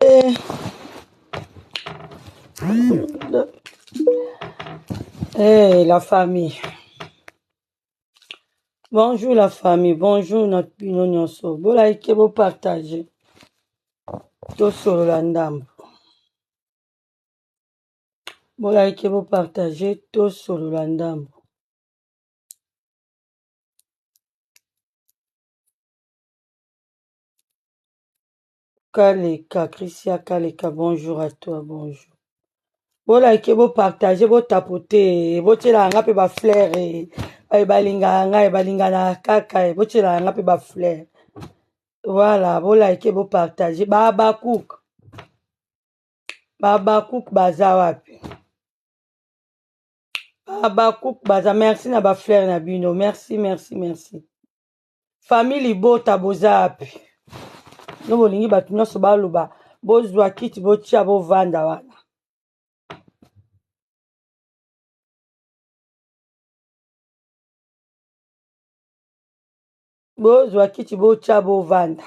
Eh. Hey, la famille. Bonjour la famille, bonjour na bino nyonso. Bolike bopartage. Tosolola ndambo. Bolike bopartage, tosolola ndambo. Kaleka, Christian Kaleka, bonjour à toi, bonjour. Bolike bopartage, botapote, botiela nga mpe bafleur, baye balingaka ngai, balingana kaka, botiela nga mpe bafleur. Voilà, bolike bopartage. Babakuk, babakuk baza wapi? Babakuk baza, merci na bafleur na bino, merci, merci, merci. Famille libota boza wapi? No bolingi bato nyonso baloba, bozwa kiti botia bovanda wana. Bozwa kiti botia bovanda.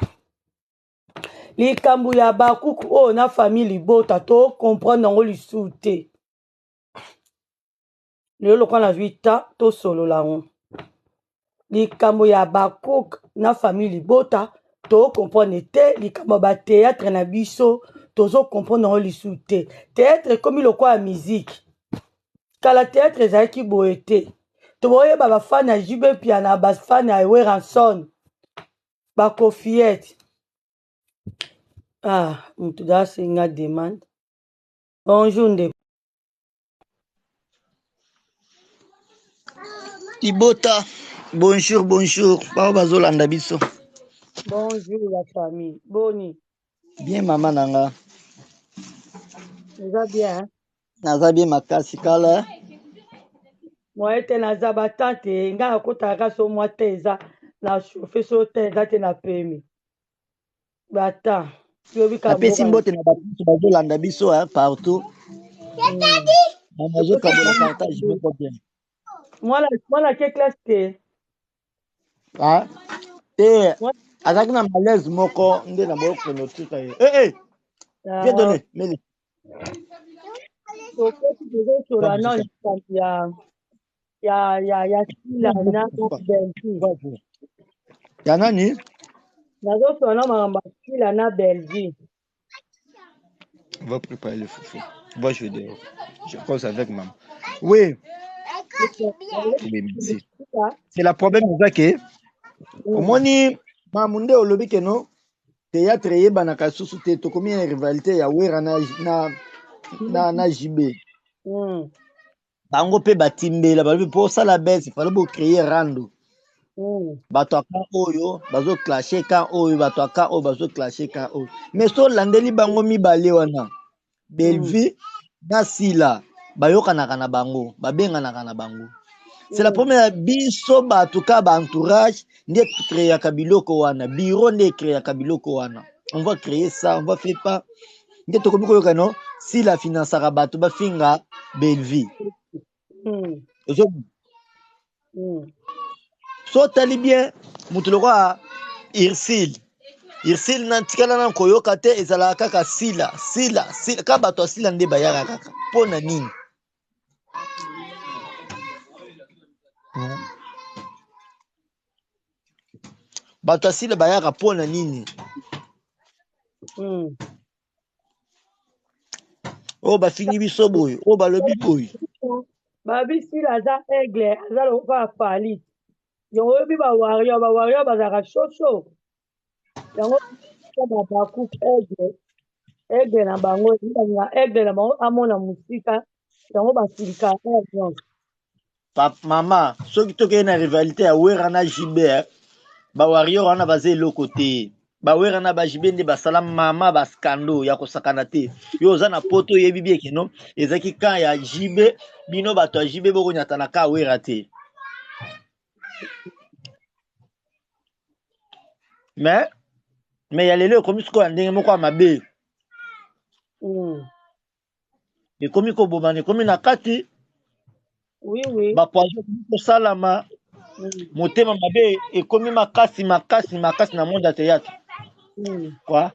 Likambo ya bakuku oyo na famille libota to comprendre yango lisusu te. Lelo lokola nazwi temps tosolola yango. Likambo ya bacook na famille libota to comprendre te, likambo ya ba théâtre na biso tozo comprendre yango lisusu te. Théâtre ekomi lokola musique. Kala théâtre ezalaki boye te. Toboyeba ba fan ya JB Mpiana, ba fan ya Werrason, ba Koffiette. Ah, mutu da asenga demande. Bonjour ndeko. Libota, bonjour, bonjour. Bao bazolanda biso. Bonjour la famille. Boni. Bien mama nanga. Eza bien. Hein? Naza bien makasi kala. Moye te naza ba tante nga nakotaka so mwa te eza na chauffe so te eza te na pemi. Bata. Napesi mbote na bato nyonso bazolanda biso hein, partout. Nazokabola partage moko bien. Mwana mwana ke classe te. Ah, te azalaki na malaise moko nde na boyo kokende otika ye. Eh eh. Viens donner, mele. Tokoti tozosola na likambo ya ya ya ya Sila na Bellevue. Ya nani? Nazosola na makambo ya Sila na Bellevue. On va préparer le foufou. Va jouer dehors. Je cause avec maman. Oui. Oui, merci. C'est la problème eza ke omoni mamu nde olobi ke no théâtre eyebanaka susu te, tokomi na rivalité ya Wera na, na, na, na JB. Bango mpe batimbela balobi mpo osala bese fale bocreye rando. Bato ya camp oyo bazoclashe camp oyo, bato ya camp oyo bazoclashe camp oyo, mais so olandeli bango mibale wana, Bellevue na Sila, bayokanaka na bango, babenganaka na bango. C'est la première biso bato ka ba entourage nde créaka biloko wana, bureau nde créaka biloko wana. On va créer ça, on va faire pas nde tokomi koyoka no Sila finansaka bato bafinga Bellevue. Ozo so otali bien moto lokola Ursule, Ursule na tikala na koyoka te, ezalaka kaka Sila, Sila, Sila, ka bato ya Sila nde bayaka kaka mpo na nini? Bato ya Sila bayaka mpo na nini? Oyo bafingi biso boye, oyo balobi boye. Babi Sila aza aigle, aza lokola Fally. Yango oyebi ba warrior, ba warrior bazalaka shosho. Yango babaku aigle, aigle na bango, balinga aigle na bango amona mosika, yango basilikaka nyonso. Mama, soki tokei na rivalité ya Wera na JB, ba warrior wana baza eloko te. Ba Wera na ba JB nde basala mama ba scando ya kosakana te. Yo oza na poto oyebi bien ke no ezalaki camp ya JB, bino bato ya JB bokonyata na camp Wera te. Mais ya lelo ekomi sikoyo ya ndenge moko ya mabe. Ekomi kobomana, ekomi na kati. Oui, oui. Ba poison ekomi kosalama. Motema mabe ekomi makasi, makasi, makasi na monde ya théâtre. Quoi?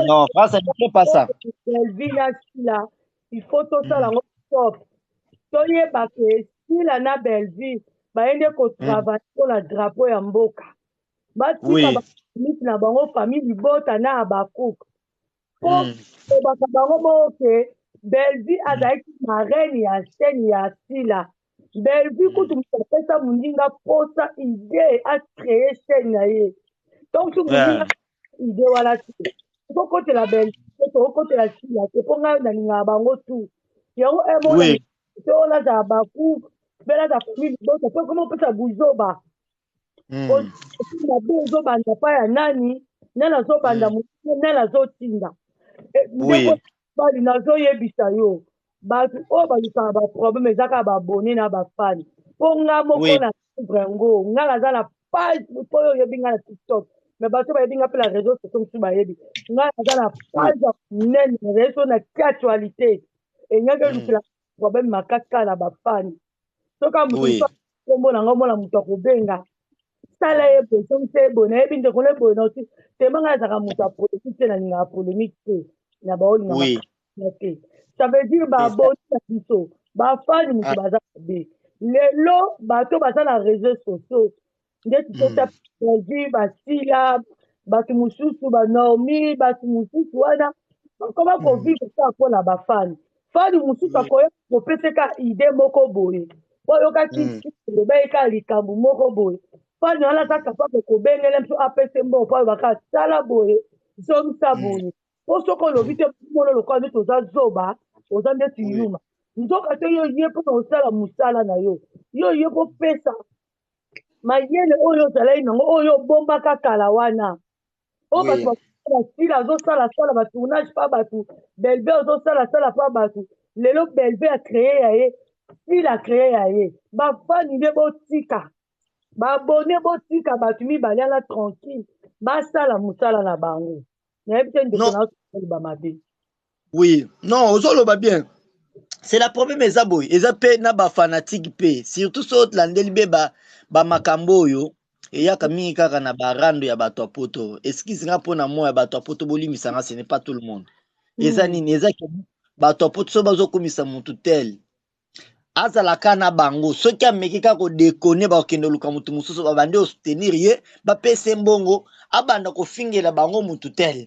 Non, ça ne fait pas ça. Bellevue na Sila, il faut tosala yango stop. Toyeba ke Sila na Bellevue baye nde kotravaille mpona drapeau ya mboka. Batika ba na bango, famille libota na Abakuk. Po kobaka bango moko ke Bellevue azalaki marraine ya chaîne ya Sila. Bellevue kutu moto apesa moninga posa idée acréer chaîne na ye. Donc soki moninga idée wana te, tokokotela Bellevue te, tokokotela Sila te, mpo ngai nalingaka bango tu. Yango moko te oyo nazala Bakuk mpe nazala famille libota mpe koma opesa buzoba. Mabe ezobanda pa ya nani, nani azobanda, nani azotinda. Ndeko bali, nazoyebisa yo, bato oyo balukaka baproblème eza kaka baabonnés na bafans. Mpo nga moko na vivre yango, nga naza na page mpo oyo oyebi nga na TikTok, mais bato bayebi nga mpe na réseau sociaux mosusu bayebi nga naza na page ya monene na réseau na ki actualité engaki elukela problème makasi kaka na bafans. Soki moto mosusu kombo na nga, omona moto akobenga, sala ye boye, songisa ye boye, nayebi ndeko na ye boye na osi tema. Ngai azalaka moto ya polémique te, nalingaka polémique te na baolinga te. Ça veut dire baabonnés na biso, bafans, moto baza mabe. Lelo bato baza na réseau sociaux ndeti tota Bellevue, basila bato mosusu, banormi bato mosusu wana bakoma kovivre kaka mpona bafans. Fan mosusu akoya kopeseka idée moko boye po oyokaki loba ye kaka likambo moko boye, fan wana aza capable kobengela biso, apese mbongo po alobaka sala boye, zongisa boye. Po soki olobi te, mona lokola neti oza zoba, oza ndeti yuma. Nzoka te yo ye mpona kosala mosala na yo, yo ye kopesa mayele oyo ozalaki nango, oyo obombaka kala wana, oyo bato basila azosalasala batournage pa bato, Bellevue azosalasala pa bato. Lelo Bellevue acréer ya ye, Sila acréer ya ye. Bafans nde botika, baabonnés botika bato mibale ala tranquille, basala mosala na bango. Nayebi te, ndeko, na oloba mabe. Oui, non, ozoloba bien. C'est la problème eza boye, eza mpe na bafanatique mpe surtout so olandeli mpe bamakambo oyo eyaka mingi kaka na barando ya bato ya poto. Excuse nga mpona mo ya bato ya poto, bolimbisanga, ce n'est pas tout le monde. Eza nini? Eza ke bato ya poto so bazokumisa motu tel, azalaka na bango, soki ameki kaka kodéconner, bakokende oluka motu mosusu, babandi osoutenir ye, bapesa ye mbongo, abanda kofingela bango motu tel.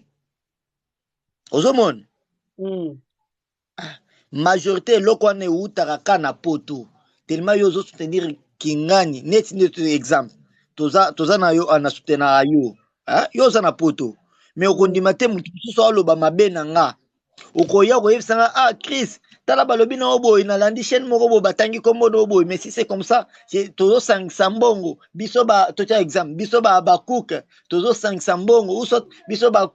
Ozomona? Majorité eloko wana eutaka ka na poto. Tellement yo ozosoutenir kingani, neti exemple toza na yo, na soutenaka yo, yo oza na poto, mais okondima te motu mosusu aloba mabe na nga. Okoya koyebisa nga: "Ah Chris, tala balobi na yo boye, nalandi chaîne moko boye, batangi kombo na yo boye." Mais si c'est comme ça, tozosangisa mbongo biso ba, totia exemple, biso ba bacook tozosangisa mbongo, ou soit biso ba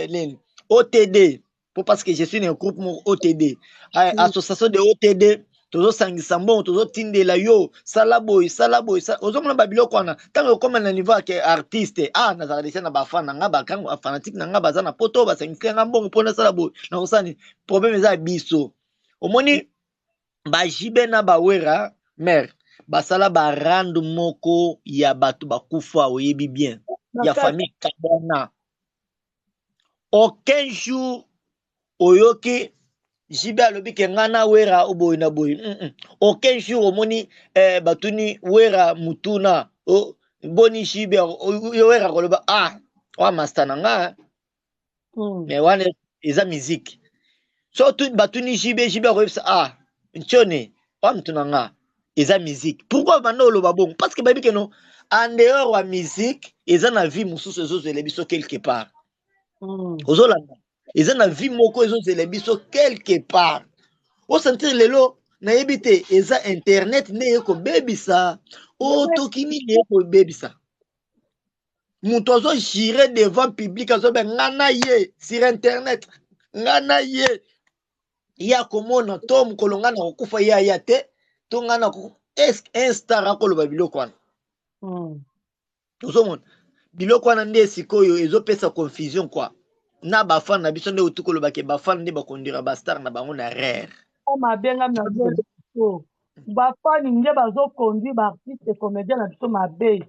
nini, OTD, po parce que je suis dans un groupe moko OTD, association de OTD, tozosangisa mbongo, tozotindela yo, sala boye, sala boye. Ozomona babiloko wana, ntango okóma na niveau ake artiste, ah, nazalaka deja na bafans na nga, bakango bafanatique na nga baza na poto, basangiseli nga mbongo mpo nasala boye, nakosala nini? Problème eza ya biso. Omoni baJB na baWera mare basala barande moko ya bato bakufa, oyebi bien, ya famille Kabwana. Aucun jour oyoki JB alobi ke nga na Wera boye na boye. Aucun jour omoni batuni Wera mutuna oh, boni JB? Yo Wera koloba: "Ah, wa master na nga." Mais wana eza musique. So batuni JB, JB akoyebisa: "Ah, ntione wa mutu na nga." Eza musique. Pourquoi banda oloba bongo? Parce que bayebi ke no, en dehors ya musique, eza na vie mosusu ezozwela biso quelque part. Ozolanda, eza na vie moko ezozela biso quelque part. Osentir lelo, nayebi te, eza internet nde eye kobebisa o toki nini eye kobebisa. Moto azogire devant public, azobe nga na ye sur internet, nga na ye, ye akomona to mokolo nga na kokufa, ye aya te to nga na est un star akoloba biloko wana. Ozomona biloko wana nde sikoyo ezopesa confusion quoi na bafans na biso. Nde otu kolobake bafans nde bakondira bastar na bango na rare. Mabengami na biso, bafans nde bazoconduire baartiste comédien na biso mabe.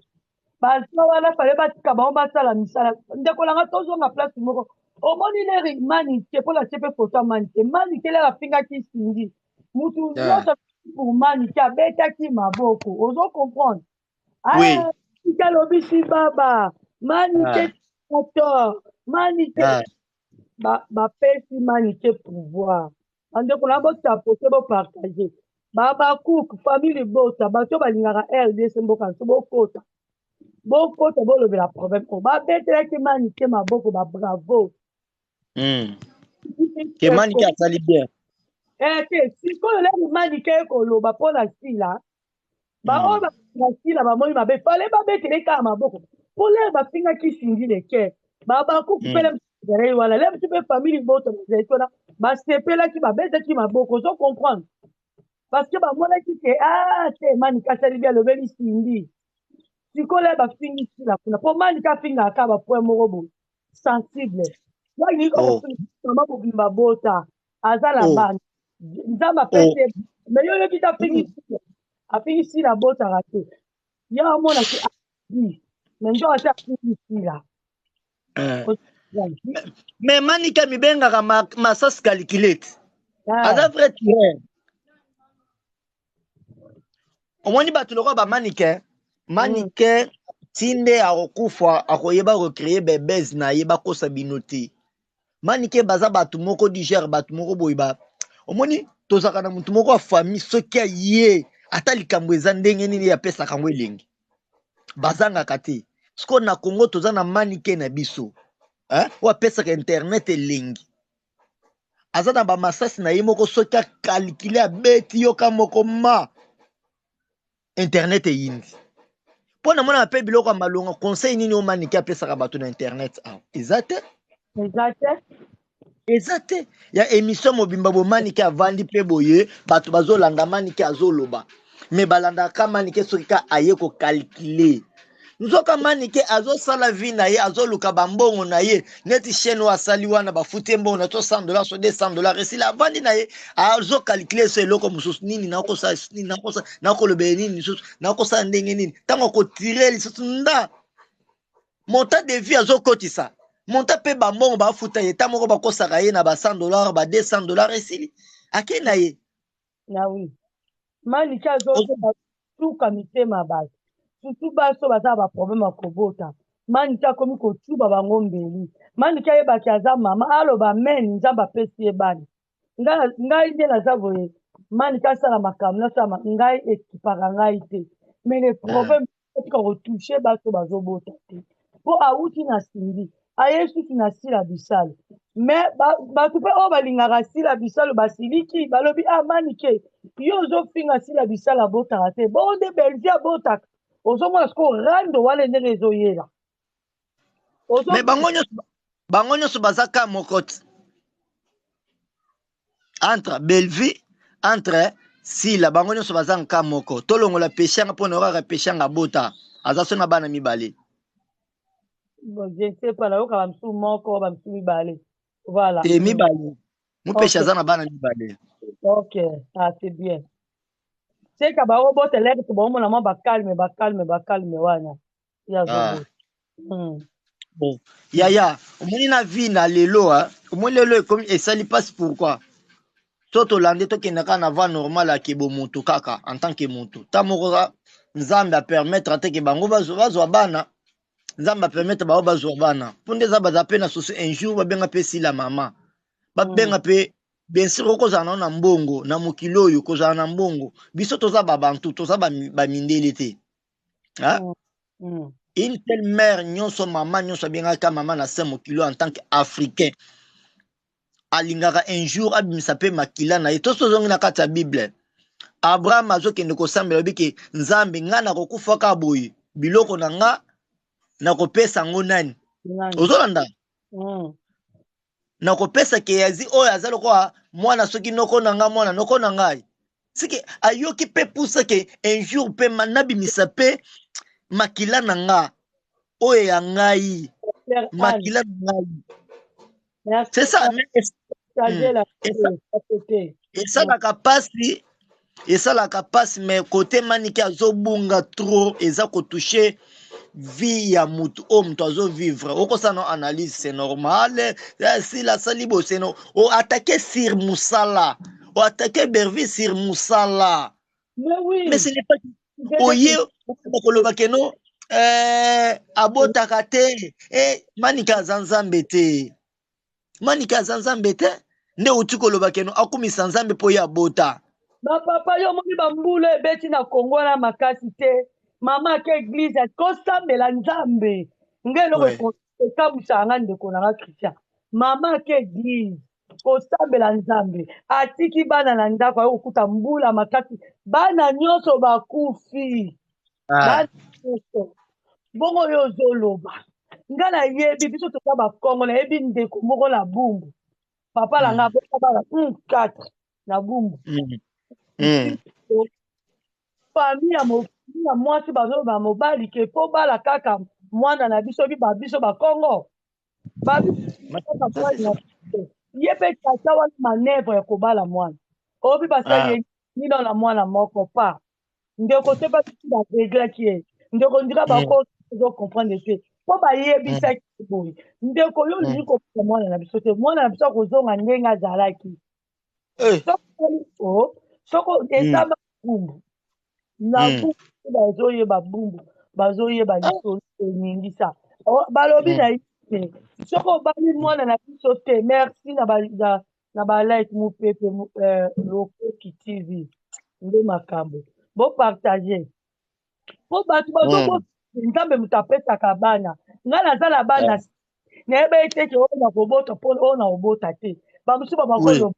Baza wana, fale batika bango basala misala. Ndeko na nga, tozonga place moko. Omoni leri Manike, mpo natie mpe foto ya Manike. Manike lere afingaki Cindy, mutu nyonso pour Manike abetaki maboko. Ozo comprendre? Oui. Manike alobisi baba Manike tor Manike. Bapesi Manike pouvoir. Bandeko na, botapote, bopartage. Babacook, famille libota, bato balingaka RDC, mboka nso, bokota, bokota, bolobela problème oyo. Babetelaki Manike maboko, babravo. Ke Manike asali bien. Eh, te, sikoyo leli Manike ekoloba mpo na Sila. Baoyo na Sila bamoni mabe, fale babetele kaka maboko mpo lere bafingaki Cindy Le Cœur. Babakuku mpele ezalaki wana, le mosu mpe famille libota bazalaki wana, basepelaki, babetaki maboko. Ozo comprendre? Parce que bamonaki ke ah te, Manike asali bi, alobeli Cindy. Sikoyo le bafingi Sila kuna, mpo Manike afingaka kaka bapoint moko boye sensible. Yalingi mama mobimba bota, aza na bana, Nzambe apesi ye. Mais yo oyoki te, afingi Sila, afingi Sila abotaka te. Ye amonaki abi, mais nzoka te, afingi Sila. Mais Manike mibengaka masasi calculate, aza vrai tireur. Omoni bato lokola bamanike, Manike ti nde akokufa, akoyeba kocréer bebese na ye. Bakosa bino te, Manike baza bato moko du genre, bato moko boye ba omoni tozalaka na motu moko ya famille, soki aye, ata likambo eza ndenge nini, apesaka yango elengi, bazangaka te. Sikoyo na Congo toza na Manike na biso oyo apesaka internet elengi, aza na bamasasi na ye moko. Soki acalculer, abeti yoka moko ma internet eyindi. Mpo namonaka mpe biloko ya malonga, conseil nini oyo Manike apesaka bato na internet awa eza te. Eza te. Eza te. Ya émission mobimba boye, Manike avandi mpe boye, bato bazolanda Manike azoloba, me balandaka Manike soki ka aye kocalculer. Nzoka Manike azosala vie na ye, azoluka bambongo na ye, neti chaîne oyo asali wana, bafuti ye mbongo na so 100 $, so 200 $, esili, avandi na ye, azocalculer so eloko mosusu nini nakosala, nini nakosala, nakolobela nini lisusu, nakosala ndenge nini, ntango akotirer lisusu nda montant de vie, azokotisa montant mpe bambongo bafuta ye. Ta moko bakosaka ye na ba 100 $, ba 200 $, esili, akei na ye. Na oui, Manike azotuka mitema bato, surtout baso baza na baproblème ya kobota. Manike akomi kotuba bango mbeli. Manike ayebaki aza mama, aloba men Nzambe apesi ye bana. Ngai nde naza boye, Manike asala makambo nasala, ngai ekipaka ngai te. Mais le problème, atika kotoucher bato bazobota te, mpo awuti na Cindy, aye susu na Sila Bisalo. Mais bato mpe oyo balingaka Sila Bisalo basiliki, balobi: "Ah, Manike, yo ozofinga Sila Bisalo abotaka te, bongo nde Belvi abotaka?" Ozomona sikoyo rando wana ndenge ezoyela. Mais bango nyonso baza ka moko te, entre Belvi, entre Sila, bango nyonso baza nka moko. Tolongola Peshanga mpo na kaka Peshanga abota, aza so na bana mibale. Bon, je ne sais pas, nayoka bamosusu moko, bamosusu mibale, voilà. Te, mibale. Mopesha aza na bana mibale. Ok, ah, c'est bien. Seka baobota lere to baomona mwa bacalme, bacalme, bacalme wana ye azobota. Bon, yaya, omoni na vie na lelo, omoni lelo ekomi esali mpasi. Pourquoi? So tolandi, tokende kaka na voie normale ya bomoto kaka en tant que moto. Ta moko kaka Nzambe apermettre te ke bango bazwa bana, Nzambe apermettre bango bazwa bana, mpo nde eza baza mpe na susu un jour babenga mpe Sila mama, babenga mpe. Bien sûr, okozala nao na mbongo na mokili oyo, kozala na mbongo. Biso toza babantu, toza bamindele te. Une telle mère nyonso, mama nyonso abengaka mama na se mokili oyo, en tant que Africain, alingaka un jour abimisa mpe makila na ye. To so ozongi na kati ya Bible, Abraham azokende kosambela, alobi ke: "Nzambe, ngai nakokufa kaka boye, biloko na nga nakopesa yango nani?" Ozolanda? Nakopesa Keyazi oyo aza lokola mwana, soki noko na ngai, mwana noko na ngai. Sike ayoki mpe pusa ke un jour mpe nabimisa mpe makila na nga oyo ya ngai, makila na ngai. C'est ça. Esalaka mpasi, esalaka mpasi. Mais côté Manike azobunga trop, eza kotoucher. vie ya mutu oyo mutu azo vivre okosala no analyse c'est normal eh, sila asali boye c'est no oatake sur musala oatake bervi sur musala Mais oui. Mais ce n'est pas oye okoloba ke no eh, abotaka te eh, manika aza nzambe te Manike aza nzambe te nde outi koloba keno akumisa nzambe mpo ye abota. Ba papa yo omoni ba mbula ebeti na Congo wana makasi te mama ake eglise kosambela nzambe nga eloko Ouais. ekamwisaka nga ndeko na nga Christian mama ake eglise kosambela nzambe atiki bana na ndako aye kokuta mbula makasi bana nyonso bakufi Ah. bana nyonso bongo yo ozoloba nga nayebi biso toza bakongo nayebi ndeko moko na bumbu papa na nga abota bana 1 4 na bumbu Famille ya ya mwasi bazoloba mobali ke po bala kaka mwana na biso bi ba biso bakongo babi kaka mwana na biso ye mpe tata wana manevre ya kobala mwana obi basali ye nino na mwana moko pa ndeko te basi bareglaki ye ndeko ndika bako ozo comprendre te mpo bayebisaki ye boye ndeko yo olingi kobala mwana na biso te mwana na biso akozonga ndenge azalaki Eh. soki oh, soko esama bumbu na bumbu bazoyeba bumbu bazoyeba lisolo eningisa Oh, balobi na ye te soki obali mwana na biso te merci na ba, na, na ba like mupepe eh, lokoki tv nde makambo bopartage mpo bato bazobo nzambe moto apesaka bana ngai naza na bana nayeba ye te ke oyo nakobota mpo oyo nakobota te bamosusu babakoloba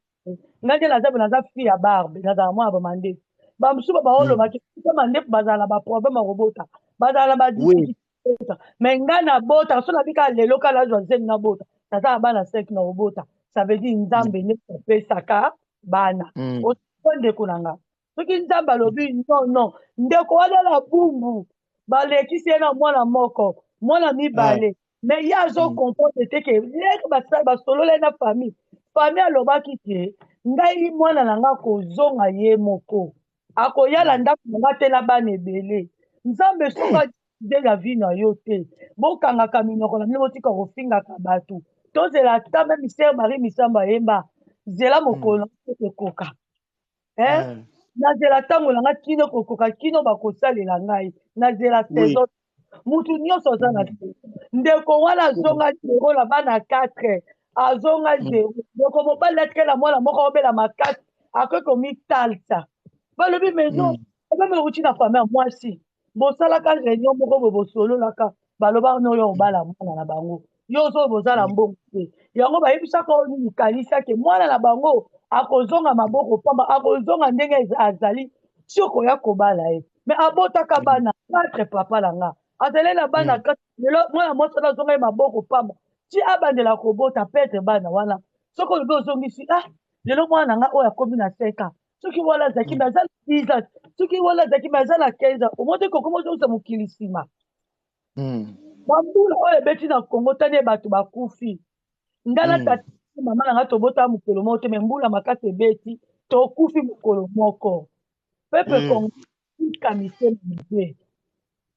ngai nde naza naza fille ya barbe nazala mwana bamandefu bamosusu babaoloba ke mandefu bazala na baproblème ya kobota bazala na badifficulté kobota mais ngai nabota so nabi kaka lelo kaka nazwa zemi nabota naza na bana 5 na kobota ça veut dire nzambe nde apesaka bana ozo ndeko na nga soki nzambe alobi non non ndeko wana na bumbu balekisi ye na mwana moko mwana mibale mais ye azo comprendre te ke leke basolola ye na famille famille alobaki ke ngai mwana na ngai akozonga ye moko akoya na ndako na nga te na bana ebele nzambe soki adide na vie na yo te bokangaka minoko na bino botika kofingaka bato tozela ata meme sœur marie misambo ayemba zela mokolo na yo ekoka eh? Nazela ntango na nga kino kokoka kino bakosalela ngai nazela saison mutu nyonso aza na saison ndeko wana azonga zero na bana 4 azonga zero ndeko mobali atikali na mwana moko aobela makasi akoki komitalisa balobi maison meme euti na famille ya mwasi bosalaka réunion moko boye bosololaka balobaka no yo obala mwana na bango yo ozo boza na mbongo te yango bayebisaka oyo nini kanisa ke mwana na bango akozonga maboko pamba akozonga ndenge azali ti okoya kobala ye me abotaka bana 4 papa na nga azali na bana 4 lelo mwana mwasi wana azonga ye maboko pamba ti abandela kobota petre bana wana soki olobi ozongisi ah lelo mwana na nga oyo akomi na 5 ans soki wana azalaki me aza na 10 ans soki wana azalaki me aza na 15 ans omoni te kokoma ozongisa mokili nsima bambula oyo ebeti na Congo tani bato bakufi nga na tata mama na nga tobota mokolo moko te me mbula makasi ebeti tokufi mokolo moko peuple Congo tika mitema mabe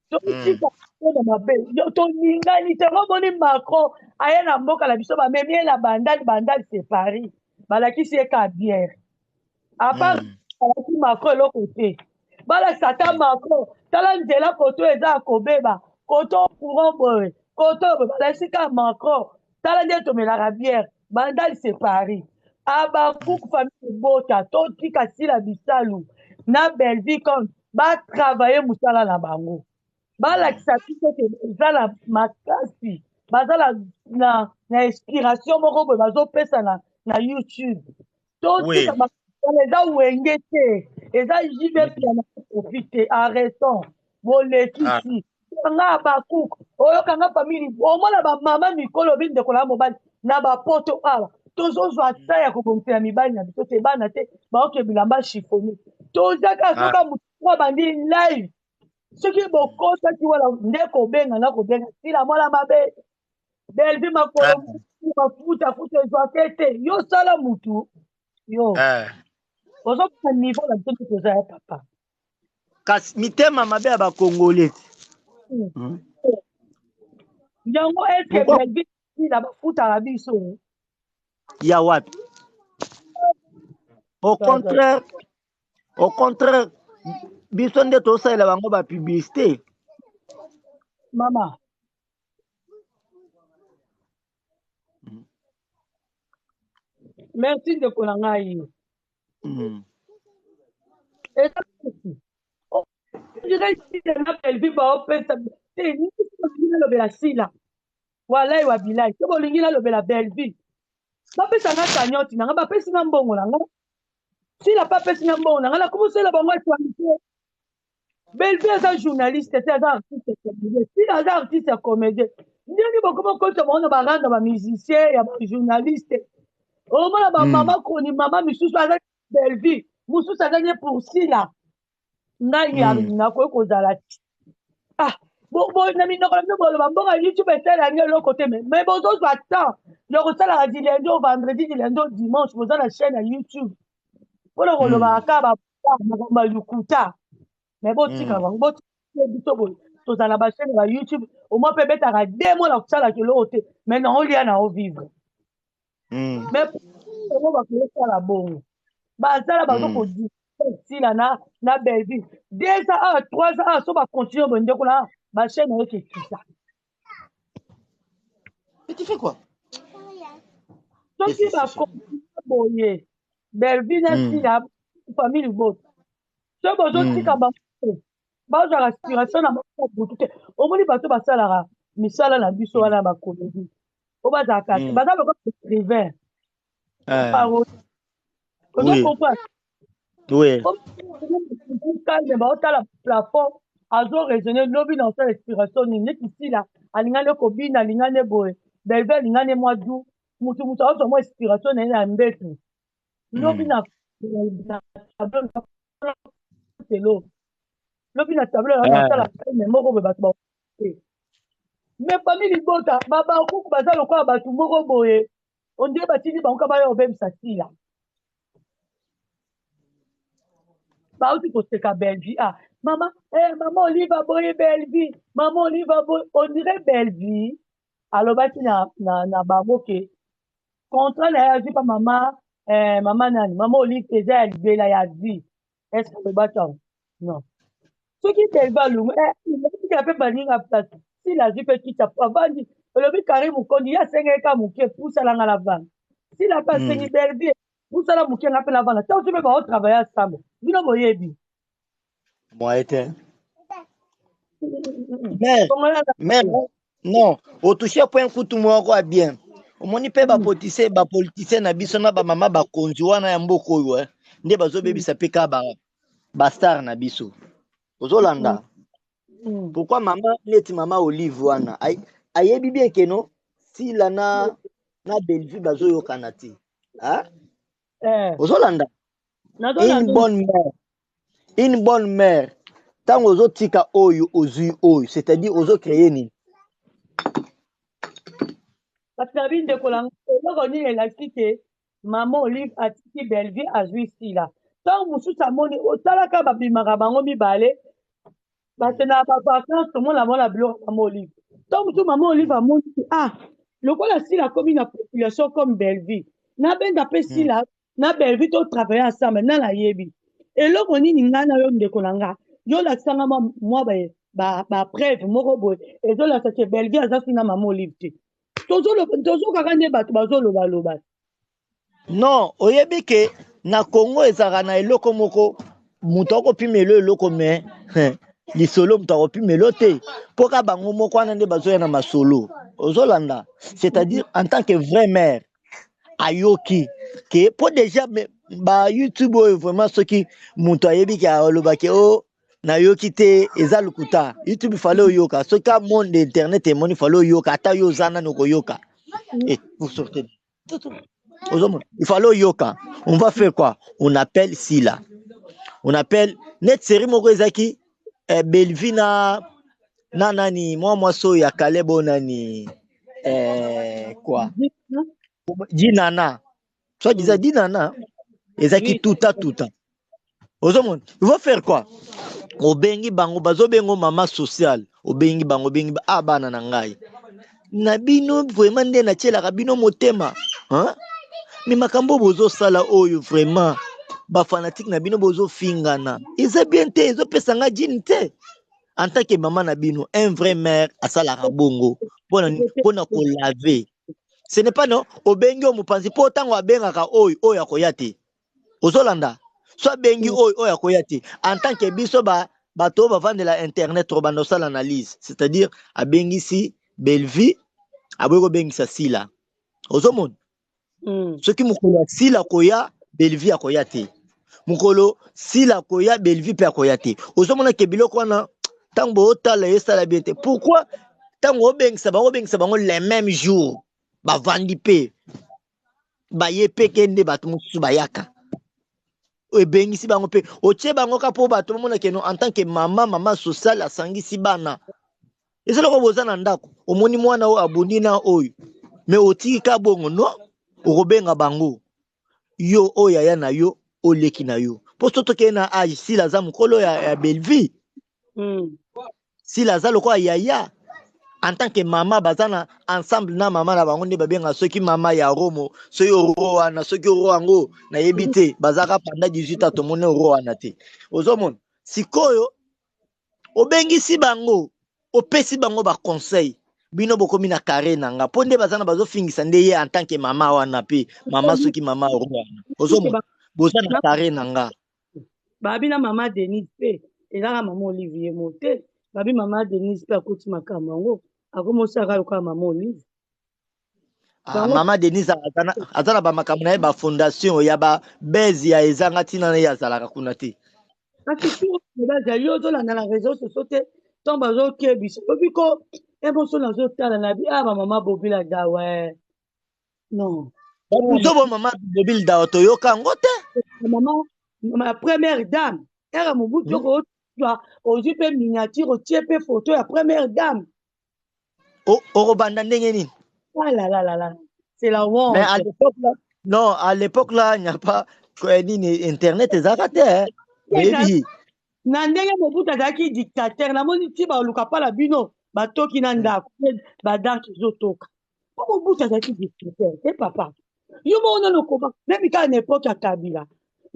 totika mitema mabe toningani te ngo omoni Macron aye na mboka na biso bamemi ye na bandal bandal c'est Paris balakisi ye ka bière apart alaki Macron eloko te balakisa ata Macron tala nzela koto eza ya kobeba koto courant boye koto boye balakisi kaka Macron tala nde tomelaka bière bandal c'est Paris Habakuk famille ebota totika sila bisalu na Bellevue compte batravaille mosala na bango balakisa biso ke eza na makasi baza na, na, na inspiration moko boye bazopesa na, na youtube totika oui. eza wenge te eza JB Mpiana kofi te arrêtons bolekisi ah. nga Habakuk oyoka nga famille omona bamama mikolo obi ndeko na mobali na bapoto awa tozozwa ta ya kobongisela mibali na biso te bana te baoke bilamba chiffone toza kaka soka motu abandi live soki bokotaki wana nde kobenga na kobenga sila mwana mabe Bellevue makolo mafuta futa ezwake te yo sala mutu yo ozopesa niveau na biso nde toza ya papa kasi mitema mabe ya bakongole. Yango eske Pourquoi? Bellevue na bafutaka biso? Ya wapi? Au contraire, au contraire, biso nde tosalela bango ba publicité. Mama. Merci ndeko na ngai. Eza on dirait Sila na Bellevue baopesa te bolingi nalobela Sila walai wa bilai to bolingi nalobela Bellevue bapesa nga cagnotte na nga bapesi nga mbongo na nga Sila mpe apesi nga mbongo na nga nakomisela bango actualité. Bellevue aza journaliste te, aza artiste comédien. Sila aza artiste ya comédien. Ndenge bokoma kokotisa bango na baranda ba musicien ya ba journaliste, omona ba mama koni mama misusu aza Bellevue, mosusu aza ne pour Sila. Ngai nakoki kozala ah bo na minoko na bino boloba mbongo ya YouTube esala yango eloko te, mais bozozwa temps ya kosalaka du lundi au vendredi, du lundi au dimanche, boza na chaîne ya YouTube mpona kolobaka kaka makambo ya lokuta. Mais botika bango, botika biso boye tozala na bachaîne ya YouTube omoi mpe ebetaka 2 mois na kosalaka eloko te, mais na olia na ovivre. Mais bango bakosala bongo, bazala bazokodisila Sila na Bellevue 2 ans awa, 3 ans awa, so bacontinue boye, ndeko na bachaîne oyo ekekita. Mais tu fais quoi? Soki bacontinue boye, Bellevue na Sila, famille libota, so bozotika bango bazwaka inspiration na bango butu te. Omoni bato basalaka misala na biso wana ya bacomédie oyo bazalaka, baza lokola écrivain, parole, ozo comprendre? Oui. Calme, baotala plafond, azo raisonner lobi na osala inspiration nini. Neti Sila alingani kobina, alingani boye, Bellevue alingani mwa du mutu mutu azwa mwa inspiration na ye na mbetu lobi na tableau telo, lobi na tableau nasala filme moko boye, bato ba mais famille libota babakuku baza lokola bato moko boye, ondire batindi bango ka baya kobebisa Sila. Bauti koseka Bellevue, ah mama, mama Olive aboyi Bellevue, mama Olive aboyi. On dirait Bellevue alobaki na bango ke contrat na ye azwi pa mama, mama nani, mama Olive, eza ya libela, ya vie. Est ce que alobaki yango? Non. Soki Bellevue alungu etikala mpe baninga place, Sila azwi mpe kiti avandi, olobi Karine Mokondi ye asengaki ka moke, pusalanga na vanda. Sila mpe asengi Bellevue, pusala moke, nga mpe na vanda. Ntango so mpe baotravaille ensemble, bino boyebi. Moyen te. Mère, mère, non, otouche point kutu moko ya bien. Omoni mpe bapoliticien na biso na bamama bakonzi wana ya mboka oyo, nde bazobebisa mpe ka bastar na biso. Ozolanda? Pourquoi mama neti mama Olive wana ayebi bien ke no Sila na Bellevue bazoyokana te? Ozolanda? Une bonne mère, une bonne mère, ntango ozotika oyo ozwi oyo, c'est-à-dire ozocréer nini? Kasi na bindeko na eloko nini elakisi ke mama Olive atiki Bellevue, azwi Sila? Ntango mosusu amoni otalaka babimaka bango mibale, bakendaka bavacance, tomona bango na biloko ya mama Olive. Ntango mosusu mama Olive amoni ke ah, lokola Sila akomi na population comme Bellevue, nabenda mpe Sila na Bellevue to travailler ensemble. Na nayebi eloko nini? Ngai na yo, ndeko na nga, yo olakisanga mwa bapreuve moko boye ezolakisa ke Bellevue aza suna mama Olive te. Tozokaka nde bato bazolobaloba. Non, oyebi ke na Congo ezalaka na eloko moko, moto akopimelo eloko, mais lisolo moto akopimelo te, mpo ka bango moko wana nde bazoya na masolo. Ozolanda? C'est-à-dire, en tant que vrai mère, ayoki ke mpo déjà ba YouTube oyo vraiment, soki moto ayebi ke alobaki o nayoki te, eza lokuta. YouTube fallait oyoka, soki ka monde internet emoni, fallait oyoka. Ata yo oza nani, okoyoka. Vous sortez, ozomona, il fallait oyoka. On va faire quoi? On appelle Sila, on appelle net série moko ezaki Bellevue na nani, mwa mwasi oyo ya Kaleb oyo nani, quoi, Dinana, soit disant Dinana, ezaki tuta tuta. Ozomona, il faut faire quoi? Obengi bango, bazobengo mama sociale, obengi bango, obengi ah, bana na ngai. Na bino vraiment nde natielaka bino motema, hein? Mais makambo bozosala oyo vraiment ba fanatique na bino bozofingana eza bien te, ezopesa nga jini te. En tant que mama na bino, un vrai mère asalaka bongo mpona mpona kolave. Ce n'est pas non obengi oyo mopanzi mpo ntango abengaka oyo oyo akoya te, ozolanda so abengi oyo oyo akoya te. En tant que biso ba bato oyo bavandela internet tokobanda kosala analyse, c'est-à-dire abengisi Bellevue, aboyi kobengisa Sila, ozomona? Soki mokolo ya Sila akoya, Bellevue akoya te. Mokolo Sila akoya, Bellevue mpe akoya te. Ozomona ke biloko wana ntango bootala esala bien te. Pourquoi ntango obengisa bango, obengisa bango le même jour, bavandi mpe baye mpe ke nde bato mosusu bayaka, ebengisi bango mpe otie bango ka mpo bato bamona ke no en tant que mama, mama sociale asangisi bana. Eza lokola boza na ndako, omoni mwana oyo abundi na oyo, me otiki ka bongo no, okobenga bango yo oyo aya na yo oleki na yo mpo so tokei na age. Sila aza mokolo ya Bellevue. Sila aza lokola yaya en tant que mama, baza na ensemble na mama na bango nde babengaka soki mama ya Romo, soki oro wana, soki oro yango nayebi te. Bazalaka pendant 18 ans, tomoni oro wana te. Ozomona sikoyo obengisi bango, opesi bango baconseil, bino bokomi na carré na nga mpo nde baza na bazofingisa nde ye en tant que mama wana mpe mama soki mama oro wana, ozomona boza na carré na nga. Babi na mama Denise mpe ezaka mama Olivier mo te. Babi mama Denise mpe akoti makambo yango, akomi osaka lokola mama Olive. Ah, mama Denise aza na bamakambo na ye, bafondation ya babese ya ezanga ntina na ye, azalaka kuna te. Kasi bazali ozolanda na réseau sociaux te, ntango bazokebisa obi ko emoso nazotala na bi ah bamama Bobila Dawa, non. Babiso bo mama Bobile Dawa toyoka yango te. Mama ma première dame ere Mobutu, okozwa ozwi mpe miniature, otie mpe photo ya première dame. Okobanda ndenge nini? Ah là là là là, c'est la honte. Mais à l'époque là, non, à l'époque là, il n'y a pas nini, internet ezalaka te, oyebi. Na ndenge Mobutu azalaki dictateur, namoni ti baluka mpala bino batoki na ndako, badark ezotoka mpo Mobutu azalaki dictateur te. Papa, yo moko nano okoka même kaka na époque ya Kabila,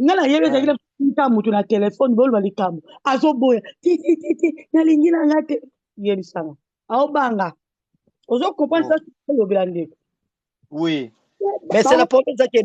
nga nayebi ezalaki na moto na telefone, boloba likambo, azoboya ti ti ti ti, nalingi na nga te, yebisanga aobanga. Ozo comprendre ça, olobela ndeko. Oui, mais c'est la problème eza ke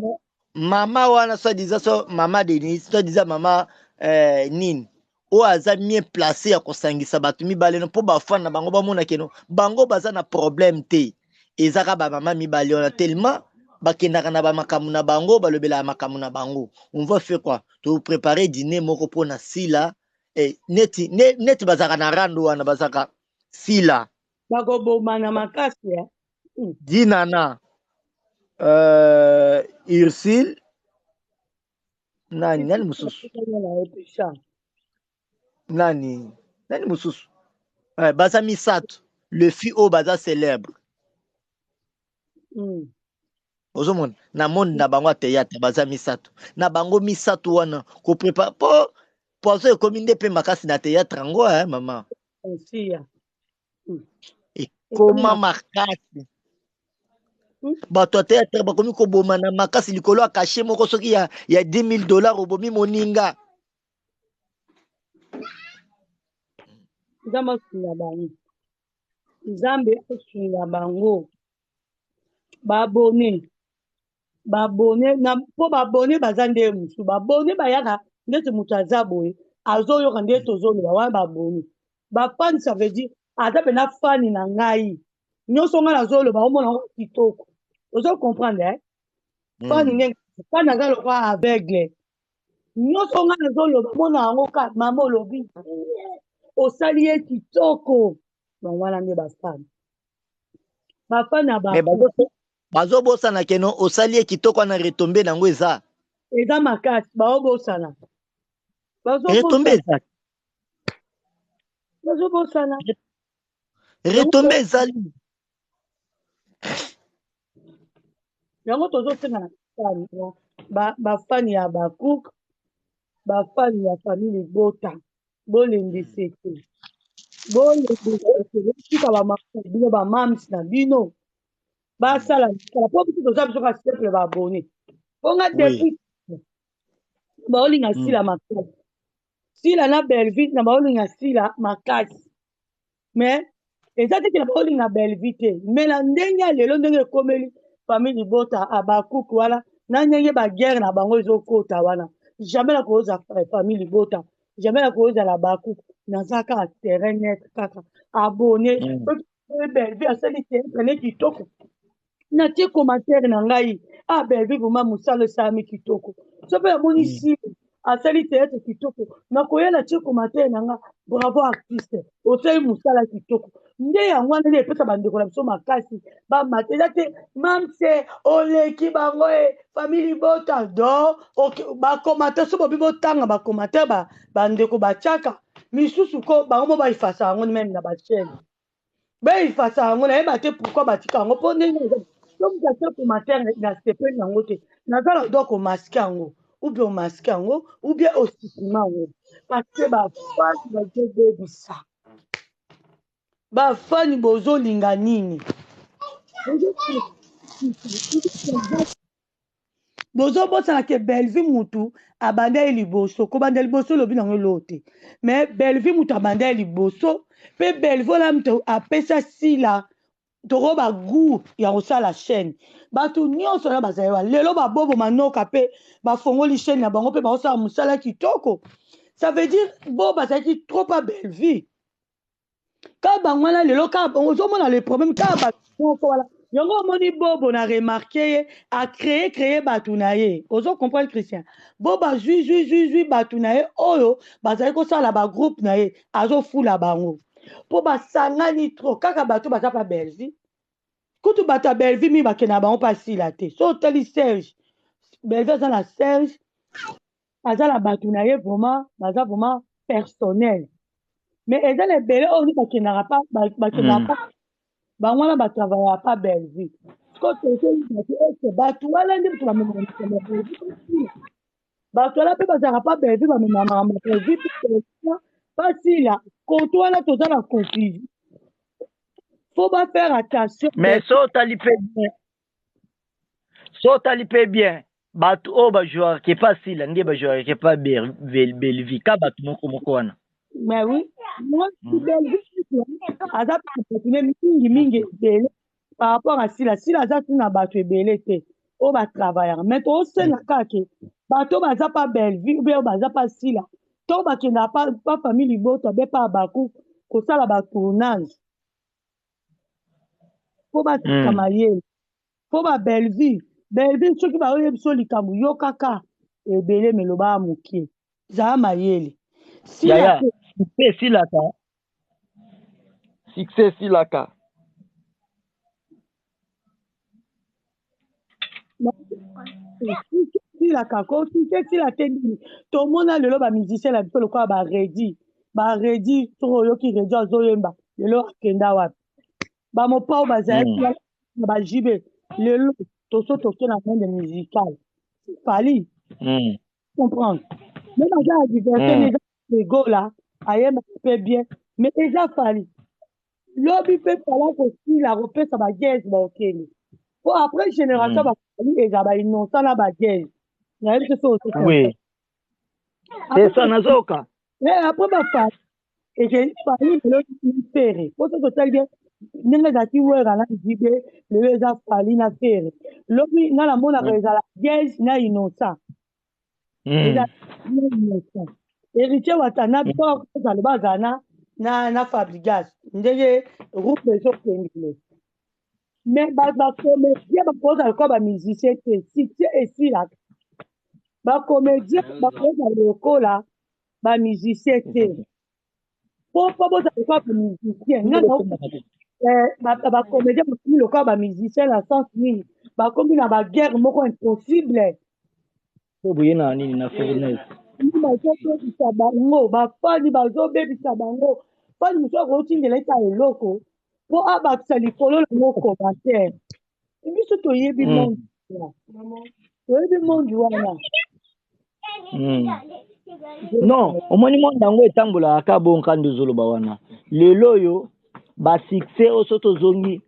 mama wana, soit disant so mama Denise, soit disant mama nini oyo aza mieux placé ya kosangisa bato mibale no mpo bafan na bango bamona keno bango baza na problème te. Eza kaka bamama mibale wana, tellement bakendaka na bamakambo na bango, balobelaka makambo na bango. On va faire quoi? Topréparer dîner moko mpona Sila eh, neti, neti bazalaka na rando wana, bazalaka Sila. Bakobomana makasi eh. Dinana, Ursule, nani nani mosusu, nani nani mosusu, baza misato, le fille oyo baza célèbre. Ozomona na monde na bango ya théâtre, baza misato na bango misato wana koprépare po poison ekomi nde mpe makasi na théâtre yango, eh, mama. Ekoma makasi, bato ya théâtre bakomi koboma na makasi likolo ya cachet moko soki ya 10 000 $, obomi moninga. Nzambe asunga bango, Nzambe asunga bango. Babone babone na mpo babone baza nde mosusu, babone bayaka ndeti moto aza boye, azoyoka nde tozoloba wana. Babone bafani, ça veut dire aza mpena fani na ngai, nyonso ngai nazoloba omona yango kitoko. Ozo comprendre, eh? Fani ndenge fani aza lokola aveugle, nyonso ngai nazoloba mona yango ka mama olobi osali ye kitoko. Bango wana nde bafani, bafani ya Bazobosana keno osali ye kitoko wana, retombées nango eza Eza makasi, baobosana. Retombées eza. Bazobosana. Retombées ezali. Yango tozosenga na bafani ya Bacook, bafani ya famille Libota, bolembisi te. Boleka bamama na bino, bamams na bino basala misala, mpo biso toza biso ka simple baabonné. Mpo nga depuis baolinga Sila makasi, Sila na Bellevue na baolinga Sila makasi, mais eza te ke na baolinga Bellevue te. Mais na ndenge ya lelo, ndenge ekomeli famille libota abakuku wana, na ndenge baguerre na bango ezokota wana, jamais na koza famille libota, jamais na kozala bakuku. Naza kaka terrain net, kaka abonné. Soki Bellevue asali théâtre ne kitoko, natie commentaire na ngai: "Ah, Bellevue, vraiment mosala esalami kitoko." So mpe namoni Sila asali théâtre kitoko, nakoya natie commentaire na nga: "Bravo artiste, osali mosala kitoko." Nde yango wana nde epesa bandeko na biso makasi bamata. Eza te mamse oleki bango e famille libota. Donc bacommentaire, so bobi botanga bacommentaire, bandeko batiaka misusu ko bango mo baefasa yango même na bachaîne, baefasa yango. Nayeba te pourquoi batika yango, mpo ndenge so moto atie commentaire na sepeli yango te, naza na droit komasquer yango, ou bien omasquer yango, ou bien osupprimer yango, parce que bafani bazobebisa. Bafani bozolinga nini? Bozobosana ke Bellevue mutu abanda ye liboso. Kobanda liboso, elobi nango eloo te, mais Bellevue mutu abanda ye liboso, mpe Bellevue wana mutu apesa Sila toko bagoût ya kosala chaîne. Bato nyonso wana bazali wa lelo, babobo manoka mpe bafongoli chaîne na bango mpe baosala mosala kitoko. Ça veut dire bo bazalaki trop pa Bellevue kaka bango wana. Lelo kaka ozomona le problème, kaka bato moko wana. Yango omoni Bobo na remarquer ye acréer créer bato na ye. Ozo comprendre, Christian? Bobo azwi zwi zwi zwi bato na ye oyo bazali kosala bagroupe na ye, azofula bango mpo basangani trop. Kaka bato baza pa Bellevue, kutu bato ya Bellevue mingi bakende na bango mpo asila te. So otali Serge, Bellevue aza na Serge, aza na bato na ye vraiment baza vraiment personnel, mais eza na ebele oyo nde bakendaka pa, bakendaka pa bango wana, batravaillaka pa Bellevue. Siko tozoyeba ete bato wana nde moto bamemaka makambo ya Bellevue. Bato wana mpe bazalaka pa Bellevue, bamemaka makambo ya Bellevue pasila. Koto wana toza na confusion, faut bafaire attention. Mais so otali mpe bien, so otali mpe bien, bato oyo bajouaka epa Sila nde bajouaka epa Bellevue, ka bato moko moko wana. Mais oui, Bellevue aza bato ne mingi mingi ebele par rapport à Sila. Sila aza ntina bato ebele te oyo batravaillaka, mais tozosenga kaka ke bato baza pa Bellevue ou bien oyo baza pa Sila to bakendaka pa famille libota be pa baku kosala batournage, mpo batika mayele, mpo babellevue. Bellevue, soki baoyebi biso likambo, yo kaka ebele meloba mokie, zala mayele. Sila, succès esilaka, succès esilaka. Esilaka ko, succès esila te. Nini tomona lelo? Bamusicien na biso lokola baredi, baredi, soki oyoki Redi azoyemba lelo, akenda wapi? Bamopao bazalaki na bajibe, lelo toso toke na monde musical, Fally. Comprendre, même aza ya diversité, eza egola, ayembaka mpe bien, mais eza Fally. Lobi mpe Fally akosila kopesa bagaz, baokende po après génération bafali eza bainnocent na bagaz. Nayebi te so. Oui, c'est ça, nazoka. Après bafali eke Fally, lelo Ferre. Po soki otali bien ndenge ezalaki Wera na JB, lelo eza Fally na Ferre. Lobi nga namonaka ezala gaz na innocent, eza innocent. Héritier Watanabe ozala bazala na Fabregas, ndenge groupe ezokendele. Mais bacomédien bakozala lokola bamusicien te. Succès esilaka. Bacomédien bakozala lokola bamusicien te, po bozala lokola bamusicien, bacomédien bakomi lokola bamusicien na sens nini? Bakomi na baguerre moko impossible. Boye na nini na fournaise. Bazobebisa bango, bafani bazobebisa bango. Fani mosusu akotindela eta eloko mpo abakisa likolo nango commentaire. Biso toyebi monde wana, toyebi monde wana. Non, omoni monde yango etambolaka kaka bongo. Kandi ozoloba wana. Lelo oyo ba succès oyo so tozongi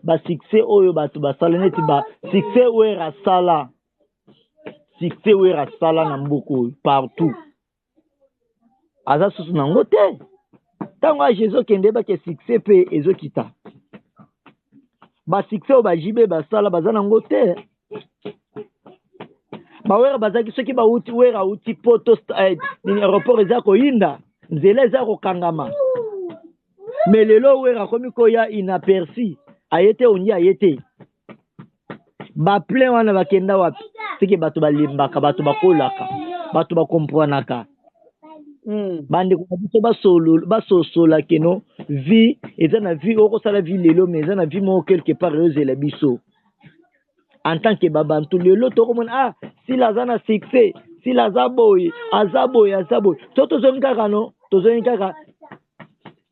ba succès oyo bato basala neti ba succès Werra asala, succès Werra asala na mboka oyo partout aza susu nango te. Ntango age ezokende yebake succès mpe ezokita. Ba succès oyo ba JB basala baza nango te. Ba Werra bazalaki soki bauti Werra auti poto nini aéroport eza koyinda, nzela eza kokangama. Mais lelo Werra akomi koya inaperçu, aye te ondi aye te. Ba plein wana bakenda wapi? Seke bato balembaka, bato bakolaka, bato bakomprenaka. Bandeko na biso basosola keno vie eza na vie, okosala vie lelo mais eza na vie moko quelque part ezozela biso. En tant que babantu lelo tokomona ah Sila aza na succès, Sila aza boye, aza boye, aza boye. So tozongi kaka no, tozongi kaka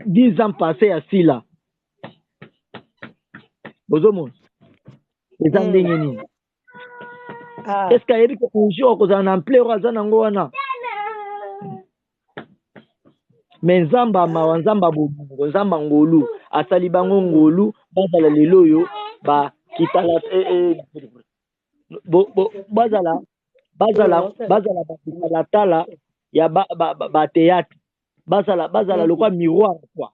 10 ans passé ya Sila. Bozomona eza ndenge nini? Est-ce que ayebi ke un jour akozala na ampleur aza nango wana? Mais Nzambe mawa, Nzambe bolingo, Nzambe ngolu, asali bango ngolu, bazala lelo oyo ba kitala bazala bazala bazala ba tala ya ba ba, ba, ba théâtre, bazala bazala lokwa miroir quoi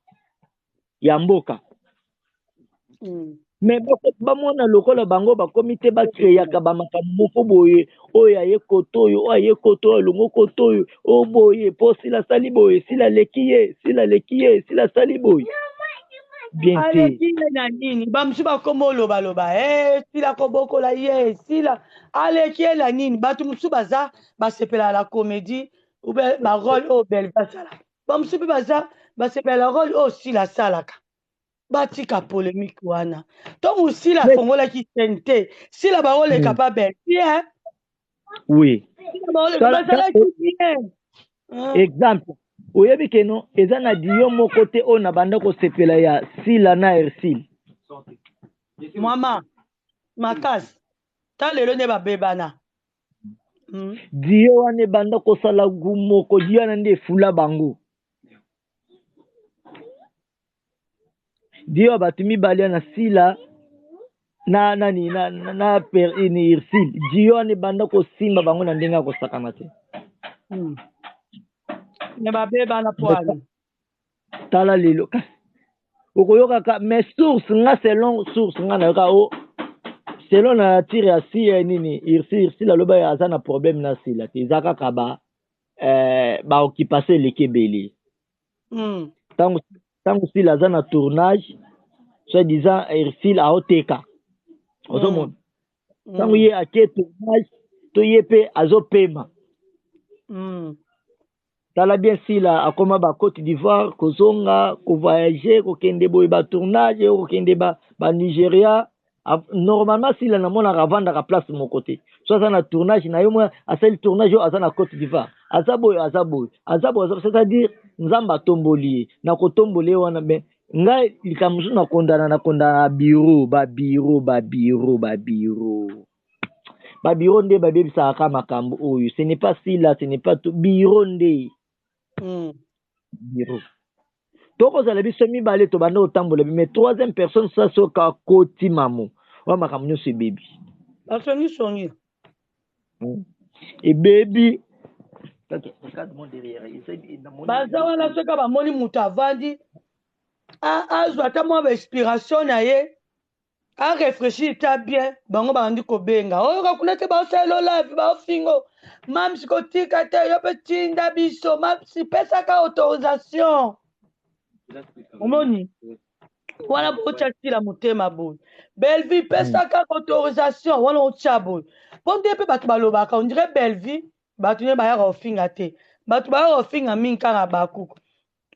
ya mboka. Mais bamona lokola bango bakomi te bakreaka bamakambo moko boye, oyo aye koto oyo, oyo aye koto oyo, alongo koto oyo, oyo boye mpo Sila asali boye, Sila aleki ye, Sila aleki ye, Sila asali boye bien te. Aleki ye na nini? Bamosusu bakoma olobaloba Sila kobokola ye, Sila aleki ye na nini? Bato mosusu baza basepelaka la comédie ou bien barole oyo Bellevue asalaka, bamosusu mpe baza basepelaka la role oyo Sila asalaka. Batika polémique wana. Ntongo Sila afongolaki chaîne te, Sila baoleka pa Bellevue. Oui. Sila bazalaki bien. Exemple, oyebi keno eza na dio moko te oyo na banda kosepela ya Sila na Ersil. Mama makasi ta lelo nde babebana. Dio wana ebanda kosala gu moko, dio wana nde efula bango. Dio ya bato mibale na Sila na nani na na, na per ni Irsil, dio wana ebanda kosimba bango na ndenge ya kosakana te. Me babebana po ani. Tala lelo kasi okoyokaka mais source nga, selon source nga nayoka o selon na nature ya si nini Irsil, Irsil aloba aza na problème na Sila te, eza kaka ba ba occupation eleki ebele. Ntango Sila aza na tournage, soit disant Irsil aoteka, ozomona ntango ye ake tournage to ye mpe azopema. Tala bien, Sila akoma ba Côte d'Ivoire, kozonga, kovoyage, kokende boye ba tournage, kokende ba, ba Nigeria. Normalement Sila namonaka avandaka place moko te. So aza na tournage na ye mwa asali tournage oyo, aza na Côte d'Ivoire, aza boye, aza boye, aza boye, aza, c'est-à-dire Nzambe atomboli ye na kotombola ye wana. Mais ngai likambo mosusu nakondana, nakondana na bureau, babureau, babureau, babureau, babureau nde babebisaka kaka makambo oyo. Ce n'est pas Sila, ce n'est pas tout, bureau nde. Bureau tokozala biso mibale tobanda kotambola, mais troisième personne sa soki akoti mamo wa makambo nyonso ebebi. Basongisongi. Ebebi. Baza wana soki bamoni moto avandi, azwa ata mwa bainspiration na ye, arefléchir ta bien, bango babandi kobenga, oyoka kuna te, baosalela live, baofingo mamsi, kotika te, yo mpe tinda biso mamsi, pesaka autorisation. Omoni wana botya Sila motema boye, Bellevue pesaka autorisation wana, otya boye mpo nde mpe bato balobaka on dirait Bellevue bato nde bayaka kofinga te, bato bayaka kofinga mingi kaka bakuku.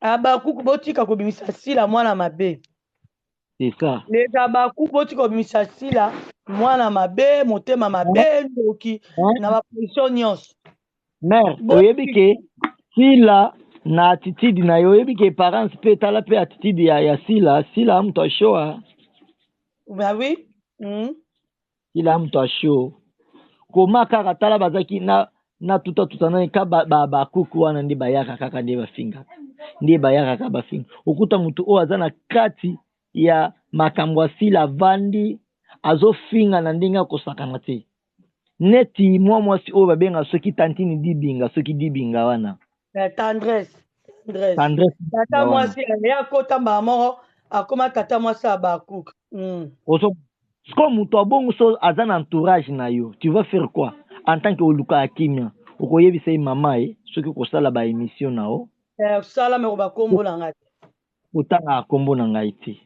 Abakuku, botika kobimisa Sila mwana mabe. C'est ça. Leza bakuku, botika kobimisa Sila mwana mabe, motema mabe, ndoki na baposition nyonso. Mare, oyebi ke Sila na attitude na ye, oyebi ke parents mpe tala mpe attitude ya Sila. Sila moto ashoa. Bah oui. Sila moto asho koma kaka tala bazalaki na tuta tuta nani ka bakuku wana nde bayaka kaka nde bafingaka. Nde bayaka kaka bafinga. Okuta motu oyo aza na kati ya makambo ya Sila, avandi azofinga na ndenge akosakana te. Neti mwa mwasi oyo babenga soki tantine Dibinga, soki Dibinga wana. Tendresse, tendresse. Tendresse Tata wana. Mwasi ye akota mbala moko, akoma tata mwasi ya bakuka. Ozo sikoyo moto abongo so aza na entourage na yo, tu vas faire quoi en tant que olukaka kimia? Okoyebisa ye: mama ye, soki okosala baémission na yo, Sala meko bakombo na ngai te. Otangaka nkombo na ngai te.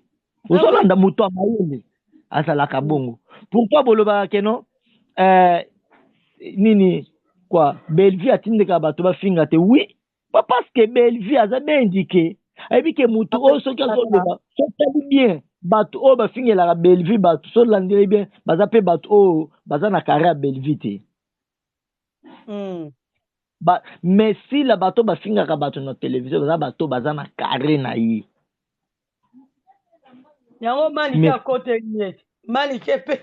Ozolanda moto ya mayele azalaka bongo. Pourquoi bolobaka que non, nini quoi, Bellevue atindeka bato bafinga te? Oui, pas parce que Bellevue aza bien indiqué, ayebi ke motu oyo soki azoloba, sotali bien bato oyo bafingelaka Bellevue, bato solandeli bien, baza mpe bato oyo baza na carré ya Bellevue te. Ba, mais Sila, bato bafingaka bato na télévision baza bato baza na carré na ye. Yango Manike akoteli ye, Manike mpe,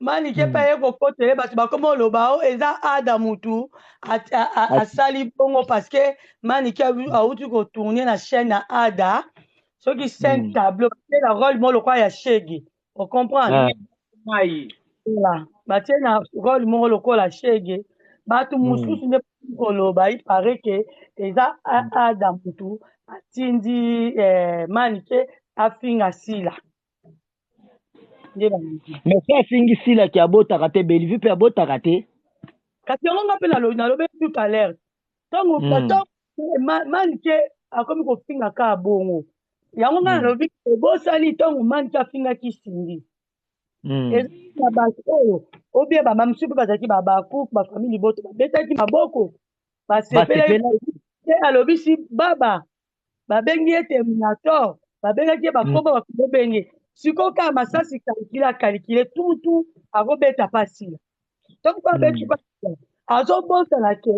Manike mpe aye kokotele bato, bakoma oloba o eza Ada mutu asali bongo, parce que Manike awuti kotourner na chaîne ya Ada, soki 5 tableau, batie na rôle moko lokola ya shege, ocomprendre? Mai. Voilà, batie na rôle moko lokola shege. Bato mosusu nde koloba, il paraît que eza Ada mutu atindi Manike afinga Sila nde balobi. Mais so afingi Sila ki abotaka te, Bellevue mpe abotaka te. Kasi yango nga mpe nalobi tout à l'heure, ntango ntango Manike akomi kofinga kaka bongo, yango nga nalobi ebosani ntango Manike afingaki Cindy, eza na bato oyo obie bama mosusu mpe bazalaki babakuku, bafamille liboto babetaki maboko, basepelaki. Basepelaki. Te, alobisi baba, babengi ye terminator, babengaki ye bakomba, bakobenge sikoyo kaka masasi. Calcule, acalculer tutu, akobeta pasila. Ntango mpo abeti pasila, azobosana ke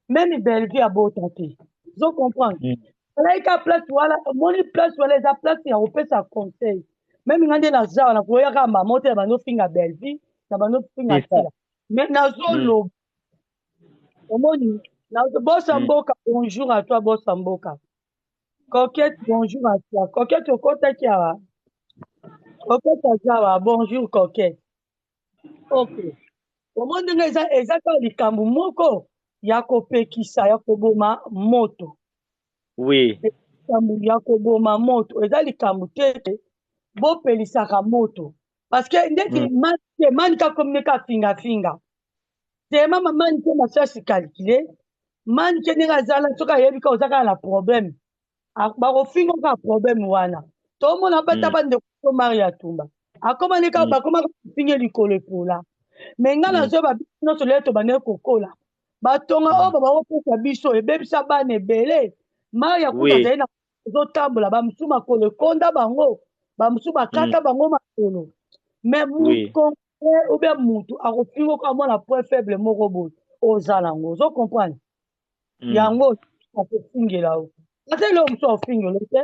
même Bellevue abota te. Ozo comprendre? Alaki ka place wana, omoni place wana eza place ya kopesa conseil. Même nga nde naza wana, koyaka mama te na bando finga Bellevue, na bando finga C'est ça. Sila, mais nazoloba, omoni bosa mboka. Bonjour à toi, bosa mboka. Coquette, bonjour à toi. Coquette, okotaki awa, Coquette aza awa. Bonjour Coquette. Ok, omoni ndenge eza kaka likambo moko ya kopekisa ya koboma moto. Likambo ya koboma moto eza likambo te te bopelisaka moto, parce que ndeti Manike, Manike akomi nde ka fingafinga te. Mama Manike, masasi calcule Manike ndenge azala, soki ayebi ka oza kaka na problème, bakofinga kaka problème wana. Tomona bata bandeko to Maria Tumba akoma nde kaka bakoma kofinga likolo epola. Mais ngai nazoyeba, biso nyonso lelo tobandeki kokola, batonga oyo babakopesa biso ebebisa bana ebele. Maria kuta azali na ezotambola, bamosusu makolo ekonda bango, bamosusu bakata bango makolo. Mais congolais ou bien mutu akofinga kaka mwana point faible moko boye ozala yango, ozo comprendre? Yango akofingela yo, ata eloko mosusu akofingela te.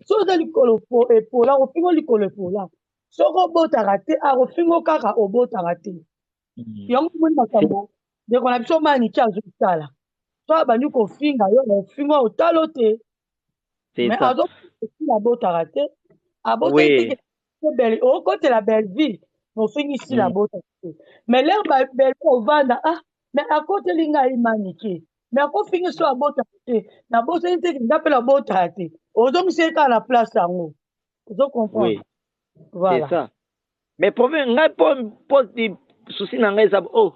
Soki oza likolo epola, akofinga likolo epola. Soki obotaka te, akofinga kaka obotaka te. Yango omoni makambo ndeko na biso Maniki azosala, so abandi kofinga yo, akofinga otalo te. C'est Mais ça. azosila abotaka te, abotaki te. Okotela Belleville, mofingi Sila abotaka te. Mais l'heure Belleville ovanda, ah, mais akoteli ngai Manike, mais akofingi so abotaka te, nabosani te, nga mpe nabotaka te. Ozongisi ye kaka na place yango, ozo comprendre? Oui. Voilà. C'est ça. Mais problème ngai po souci na ngai eza, oh,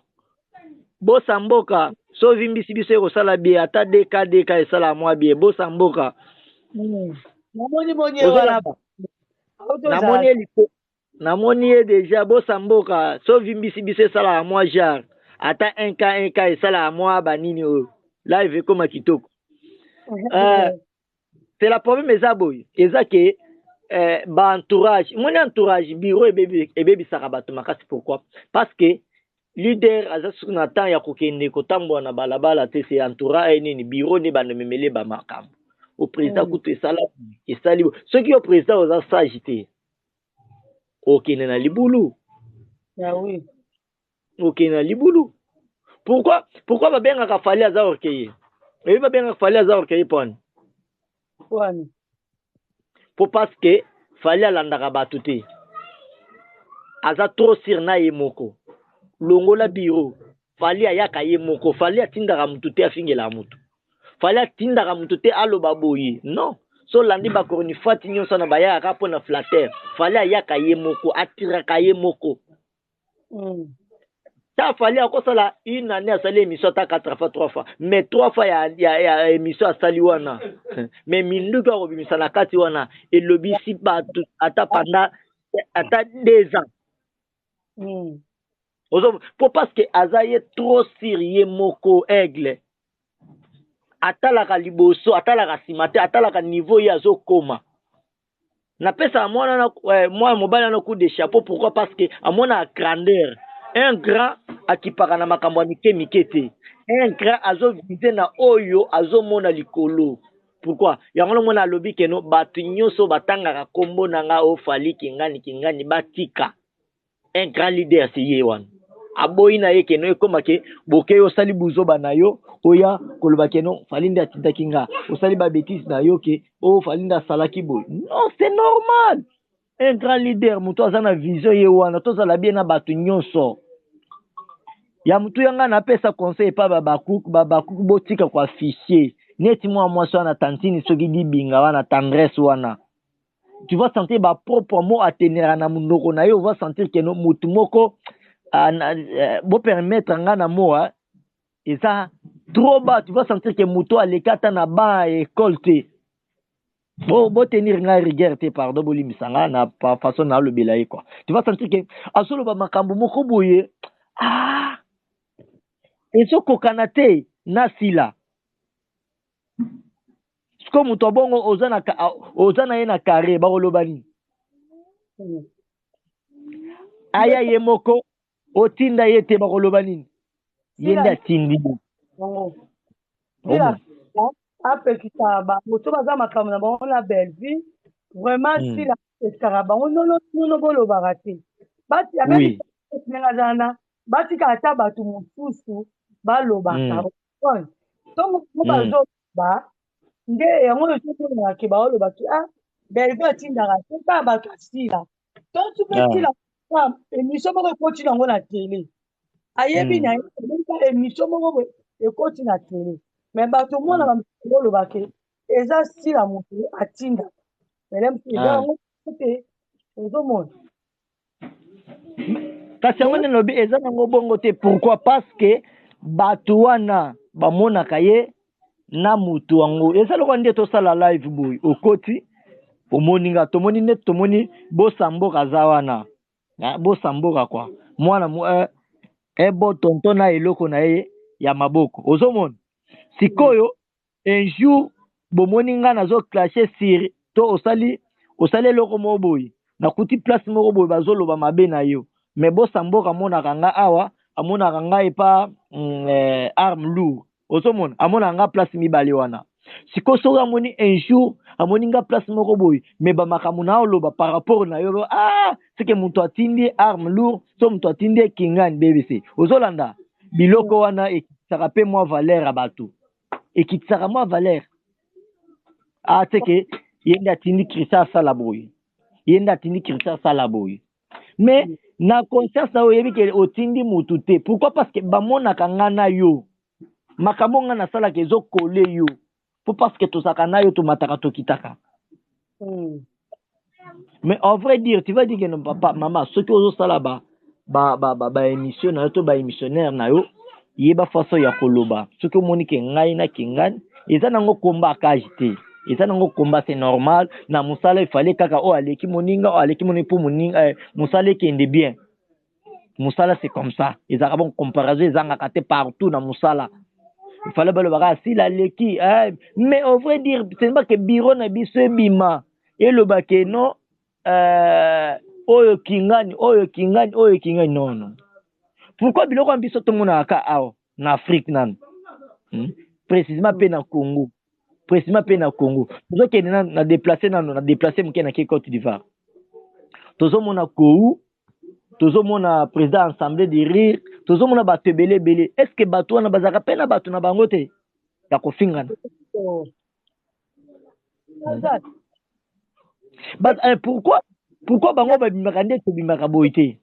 bosa mboka, so ovimbisi biso ekosala bien, ata dk dk esala mwa bien, bosa mboka. Namoni moni ye wana. Namoni ye namoni ye déjà. Bosa mboka, so ovimbisi biso esalaka mwa genre ata 1 k 1 k esalaka mwa banini oyo live ekóma kitoko. C'est la problème eza boye, eza ke baentourage, moni entourage, bureau ebebisaka bato makasi. Pourquoi? Parce que leader aza soki na temps ya kokende kotambola na balabala te, c'est entourage, nini, bureau nde banomemele bamakambo. O président kutu esala esali, soki yo président oza sage te, okende na libulu. Ah oui. Okende na libulu. Pourquoi babengaka Fally aza orgueilleux? Eyi, babengaka Fally aza orgueilleux mpona Wani. Po parce que Fally alandaka bato te. Aza trop sur na ye moko. Longola bureau. Fally ayaka ye moko. Fally atindaka mutu te afingelaka mutu. Fally atindaka mutu te aloba boye. Non. So olandi ba chronifuati nyonso wana bayaka kaka mpo na flatteur. Fally ayaka ye moko, atiraka ye moko. Ta Fally akosala une année asali émission ata 4 fois 3 fois, mais 3 fois ya émission asali wana, mais minduki akobimisa na kati wana elobisi bato ata pendant ata 2 ans. Ozo po parce que aza ye trop sur ye moko aigle. Atalaka liboso, atalaka nsima te, atalaka niveau ye azokoma. Napesaka mwana na mwana mobali na coup de chapeau. Pourquoi? Parce que amona grandeur. Un grand akipaka na makambo ya mike mike te. Un grand azoviser na oyo azomona likolo. Pourquoi? Yango nomona alobi keno bato nyonso batangaka kombo na nga o Fally kingani kingani batika. Un grand leader c'est ye wana. Aboyi na ye keno ekóma ke boke osali buzoba na yo, oya koloba keno Fally nde atindaki nga, osali babêtises na yo ke o Fally nde asalaki boye. Non, c'est normal. Un grand leader, moto aza na vision ye wana, tozala bien na bato nyonso. Ya motu ya ngai napesa conseil epa babakuku, babakuku botika koafficher neti mwa mwasi wana tantine soki dibinga wana tendresse wana. Tu vas sentir ba propre mot atenera na monoko na ye, on va sentir que no motu moko bopermettre nga na mo eza trop bas. Tu vas sentir que moto aleki ata na ba école te. Bo botenir ngai rigueur te, pardon, bolimbisa nga na façon nalobela ye quoi. Tu vas sentir que azoloba makambo moko boye, ah, ezokokana te na sila. Sikoyo moto abongo oza na ye na carré, bakoloba nini? Aya ye moko otinda ye te, bakoloba nini? Ye nde atindi. Apekisaka bango so baza makambo na bango na Bellevue vraiment. Sila apekisaka bango nono nono, bolobaka te. Ndenge aza wana, batika ata bato mosusu balobaka. Ntongo bazoloba nde yango ezomonaka ke baolobaki ah, Bellevue atindaka te kaka bato asila tontu mpe sila. Émission moko ekoti nango na tele, ayebi na ye émission moko boye ekoti na tele, mais bato omona bamosusu olobake eza sila moto atindaka, mais eza yango te, ozomona. Kasi yango nde nalobi eza nango bongo te. Pourquoi? Parce que bato wana bamonaka ye na motu yango eza lokola nde tosala live boye, okoti omoni nga, tomoni nde tomoni bosamboka aza wana, bosamboka kwa mwana ebo tonton na eloko na ye ya maboko. Ozomona sikoyo un jour bomoni nga nazoclasher sur to osali eloko moko boye, nakuti place moko boye bazoloba mabe na yo, mais bosamboka amonaka nga awa, amonaka nga epa arme lourd. Ozomona amonaka nga place mibale wana. Sikoyo soki amoni un jour amoni nga place moko boye, mais bamakambo na oloba par rapport na yo, ah, seke moto atindi arme lourd so moto atindi ekingani bbc. Ozolanda biloko wana ekitisaka mpe mwa valeur ya bato, ekitisaka mwa valeur. Ah, teke ye nde atindi Christian asala boye, ye nde atindi Christian asala boye, mais na conscience na yo oyebi ke otindi mutu te. Pourquoi? Parce que bamonaka nga na yo, makambo nga nasalaka ezokole yo po parce que tozalaka na yo, tomataka tokitaka. Mais en vrai dire, tu vas dire que non, papa, mama, soki ozosala ba émission na yo to ba émissionnaire na yo, yeba façon ya koloba. Soki omoni ke ngai nakingani, eza nango komba akage te, eza nango komba, c'est normal na mosala. Efale kaka oyo aleki moninga, oyo aleki moninga mpo moninga mosala ekende bien. Mosala c'est comme ça, ezalaka bon, comparaison ezangaka te partout na mosala. Ifale balobaka asila aleki eh, mais au vrai dire, ce n'est pas que bureau na biso ebima eloba ke non, oyo kingani, oyo kingani, oyo kingani. Non, non. Pourquoi biloko ya biso tomonaka ka awa na Afrique nanu, Précisément mpe na Congo, précisément mpe na Congo. Tozokende na déplace nano, na déplace moke na ke Côte d'Ivoire, tozomona kou, tozomona président assemblée de rire, tozomona bato ebele ebele. Est ce que bato wana bazalaka mpe na bato na bango te ya kofingana? But, eh, pourquoi bango babimaka nde tobimaka boye te?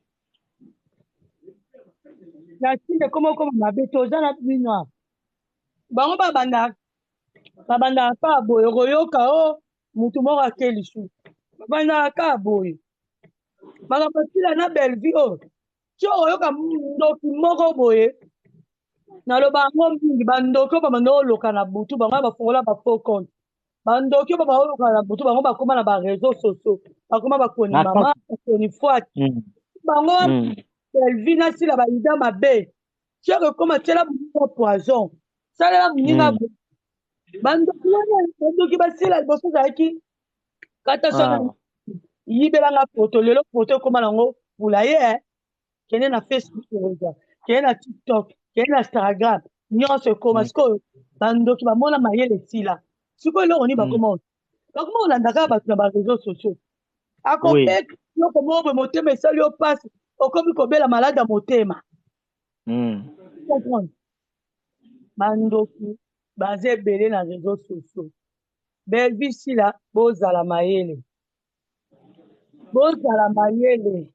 Na ntina ekoma okoma mabe, toza na bino awa. Bango babandaka kaka boye, okoyoka o motu moko ake lisusu, babandaka kaka boye. Makambo esila na Bellevue oyo, ti okoyoka ndoki moko boye. Naloba yango mingi, bandoki oyo babanda oloka na butu, bango bafongola ba faux compte. Bandoki oyo baoloka na butu, bango bakóma na ba réseaux sociaux, bakóma bakoni mama, bakoni fwati. Bango Bellevue na Sila bayida mabe, ti okokóma tiela moninga poison, salela moninga boye. Bandoki wana, bandoki basila liboso ezalaki kata so yibelanga foto. Lelo foto ekóma nango pula ye. Kende na Facebook, oza kende na TikTok, kende na Instagram, nyonso ekóma. Sikoyo bandoki bamona mayele esila. Sikoyo eloko nini? Bakoma kolanda kaka bato na ba réseaux sociaux. Akobeta eloko moko boye, motema esali yo mpasi, okomi kobela malade ya motema. Comprendre, bandoki baza ebele na réseaux sociaux. Bellevue, Sila, bozala mayele, bozala mayele.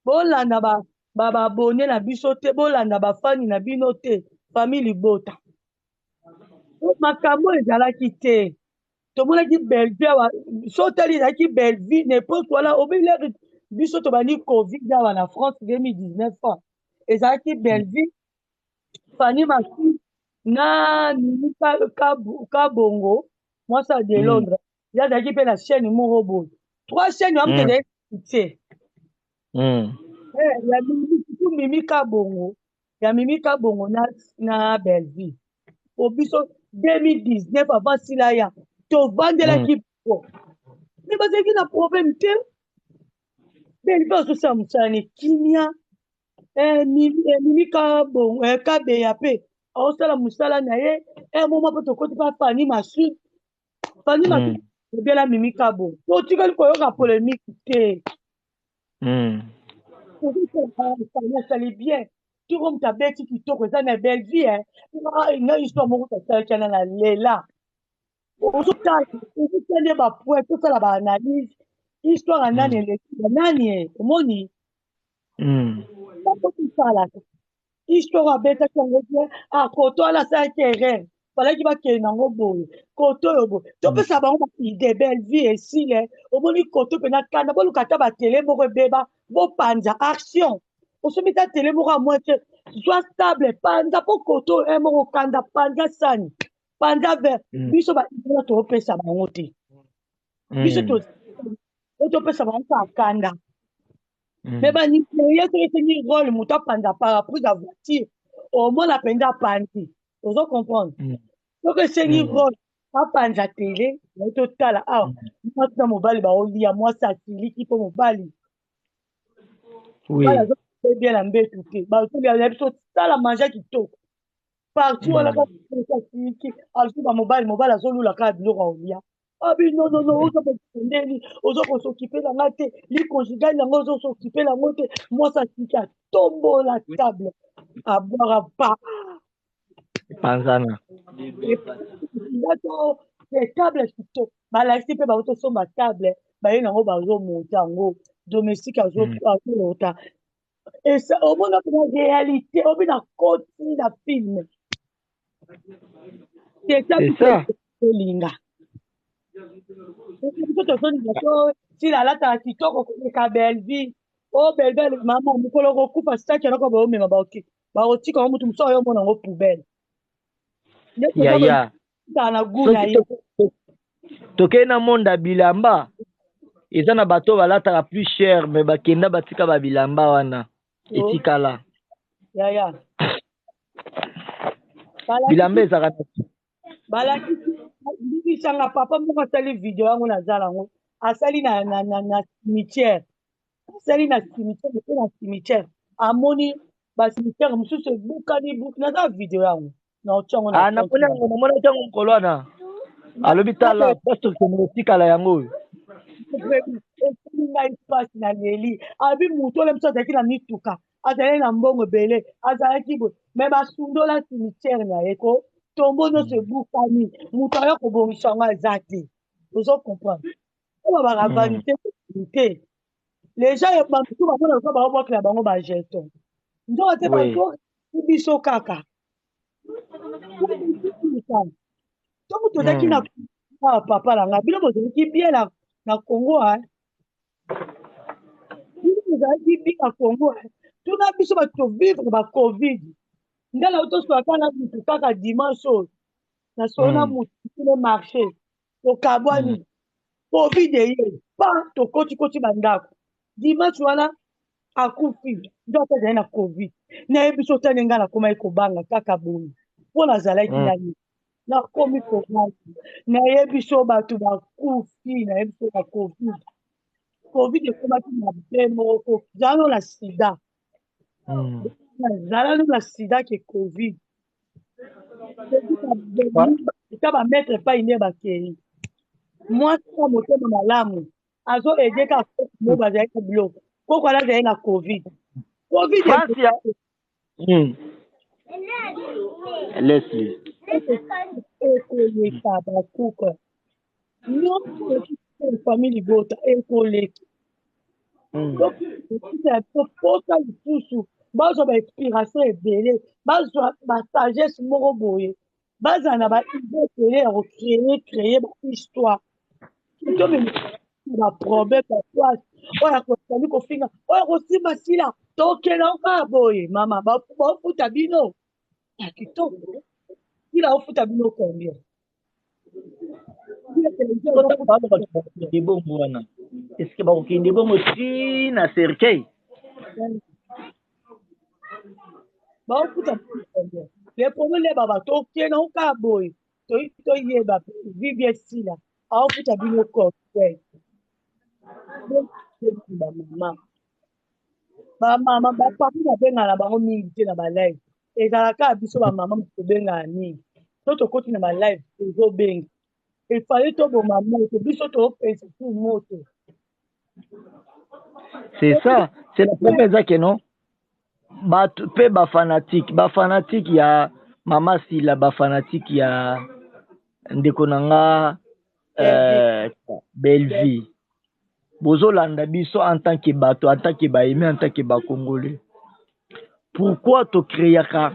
Bolanda babone na biso te, bolanda bafani na bino te. Famille libota, makambo ezalaki te. Tomonaki Bellevue awa, so otali, ezalaki Bellevue na époque wana. Obilere biso tobandi Covid awa na France 2019, ezalaki Bellevue, Fanny Masi na Mimi Kabongo, mwasi ya de Londres. Ye azalaki mpe na chaîne moko boye, trois chaîne wana moto ezalaki te. Ya Mimi, surtout Mimi Kabongo, ya Mimi Kabongo na Bellevue. Po biso 2019, avant sila ya, tovandelaki po me bazalaki na problème te. Bellevue azosala mosala ne kimia, Mimi Kabongo, Kabeya mpe aosala mosala na ye. Moma mpe tokoti mpa Fanny Masud. Fanny Masud ebela Mimi Kabongo, totikali koyoka polémique te. Fanny asali bien, toko moto abeti kitoko eza na Bellevue. Na histoire moko tosalaki wana na lela, ozotala, ozotala ba point, tosala ba analyse, histoire ya nani eleki ya nani. Omoni, tosalaka histoire, abetaki yango bien. Ah, koto wana asalaki erreur, balaki bakende nango boye, koto oyo boye. Topesa bango ba idée. Bellevue esile, omoni koto mpena kanda. Boluka ata batele moko ebeba, bopanza action. Osombi ta tele moko ya moitié, zwa stable, panza mpo koto oyo moko kanda, panza sani, panza verre. Biso ba idée topesa bango te. Biso topesa bango kaka kanda. Me banigéria, soki esengi rôle, moto apanza paraprise ya voiture, omona mpenza apanzi. Ozo comprendre? Soki esengi rôle apanza tele, naye totala awa mwasi na mobali baolia, mwasi asiliki mpo mobali bien na mbetu te, bazolia na biso, tala manja kitoko partout wana. Kaka asiliki, azoba mobali, mobali azolula kaka biloko aolia. Abi non, non, non, ozokendeli, ozokosokipe na nga te, lit conjugal yango ozosokipe yango te. Mwasi asiki, atombola table abwaka pa. Panzana. To table kitoko balakisi mpe bango, tosomba table, baye nango, bazomonta yango, domestique azolota. Omona mpena réalité, obi na koti na film. C'est ça. Tolinga biso, tozolinga to Sila alataka kitoko koleka Bellevue. O Bellevue, mama, mokolo kokufa, saki yanoko baomema, bakotika yango, motu mosusu ayomona yango poubelle. Yaya. Na gu na ye. Tokei na monde ya bilamba, eza na bato balataka plus cher, me bakenda, batika babilamba wana etikala. Yaya. Bilamba ezalaka. Balakisi mbikisanga, papa moko asali video yango, naza yango, asali na cimetière, asali na cimetière mpe na cimetière amoni ba cimetière mosusu ebukani buki. Naza video yango na otiango. Na namoni yango, namonaki yango mokolo wana. Alobi tala place tokende kotikala yango oyo. Esali ngai mpasi na leli. Abi motu oyo mosu azalaki na mituka, azalaki na mbongo ebele, azalaki boye, me basundola cimetière na ye, ko tombo nyonso ebukani, moto aya kobongisa yango aza te. Ozo comprendre? Oyo babaka vanité te. Les gens ya bamosusu bamona lokola baobwakela bango ba jeton. Nzoka te bazo biso kaka. Ntango tozalaki na papa na ngai, bino bozalaki bien na Congo, hein? Bino bozalaki bien na Congo, hein? Tuna biso bato tovivre ba Covid. Ngai na toswaka na mutu kaka dimanche oyo. Nasolo na mutu le marché. Tokabwani. Covid eye. Pa tokoti-koti bandako. Dimanche wana akufi. Nzoka azali na Covid. Nayebi biso tani ngai nakomaki kobanga kaka boye. Mpo nazalaki na ye. Nakomi kobanga. Nayebi so bato bakufi. Nayebi so ba Covid. Covid ekomaki mabe moko. Zala na sida. Zala na sida ke Covid. Ata ba maître epai nde bakei. Mwasi ya motema malamu azo aider kaka koko mo bazali na biloko. Koko wana azali na Covid. Covid Francia. Leslie. Ekoleka bakuka. Nyonso famille libota ekoleka. Posa lisusu bazwa ba inspiration ebele, bazwa ba sagesse moko boye, bazala na ba idée ebele ya kocréer créer ba histoire. Ba problème ba place oyo akosali kofinga oyo akosimba sila tokenda kaka boye mama bafuta bino ya kitoko sila ofuta bino combien? Bakokende bongo wana, eske bakokende bongo ti na cercueil? Baofuta combien? Le problème baba tokenda kaka boye toyeba vie bien sila aofuta bino combien? Bamama bamama bapapa babengana bango mingi te na balive, ezalaka biso bamama tobengana mingi. So tokoti na balive tozobenga efale toboma moto, biso topesa tu moto. C'est ça, c'est la première eza ke non, bato mpe bafanatique, bafanatique ya mama Sila, bafanatique ya ndeko na nga Bellevie, bozolanda biso en tant que bato, en tant que baemi, en tant que bacongolais. Pourquoi tocréaka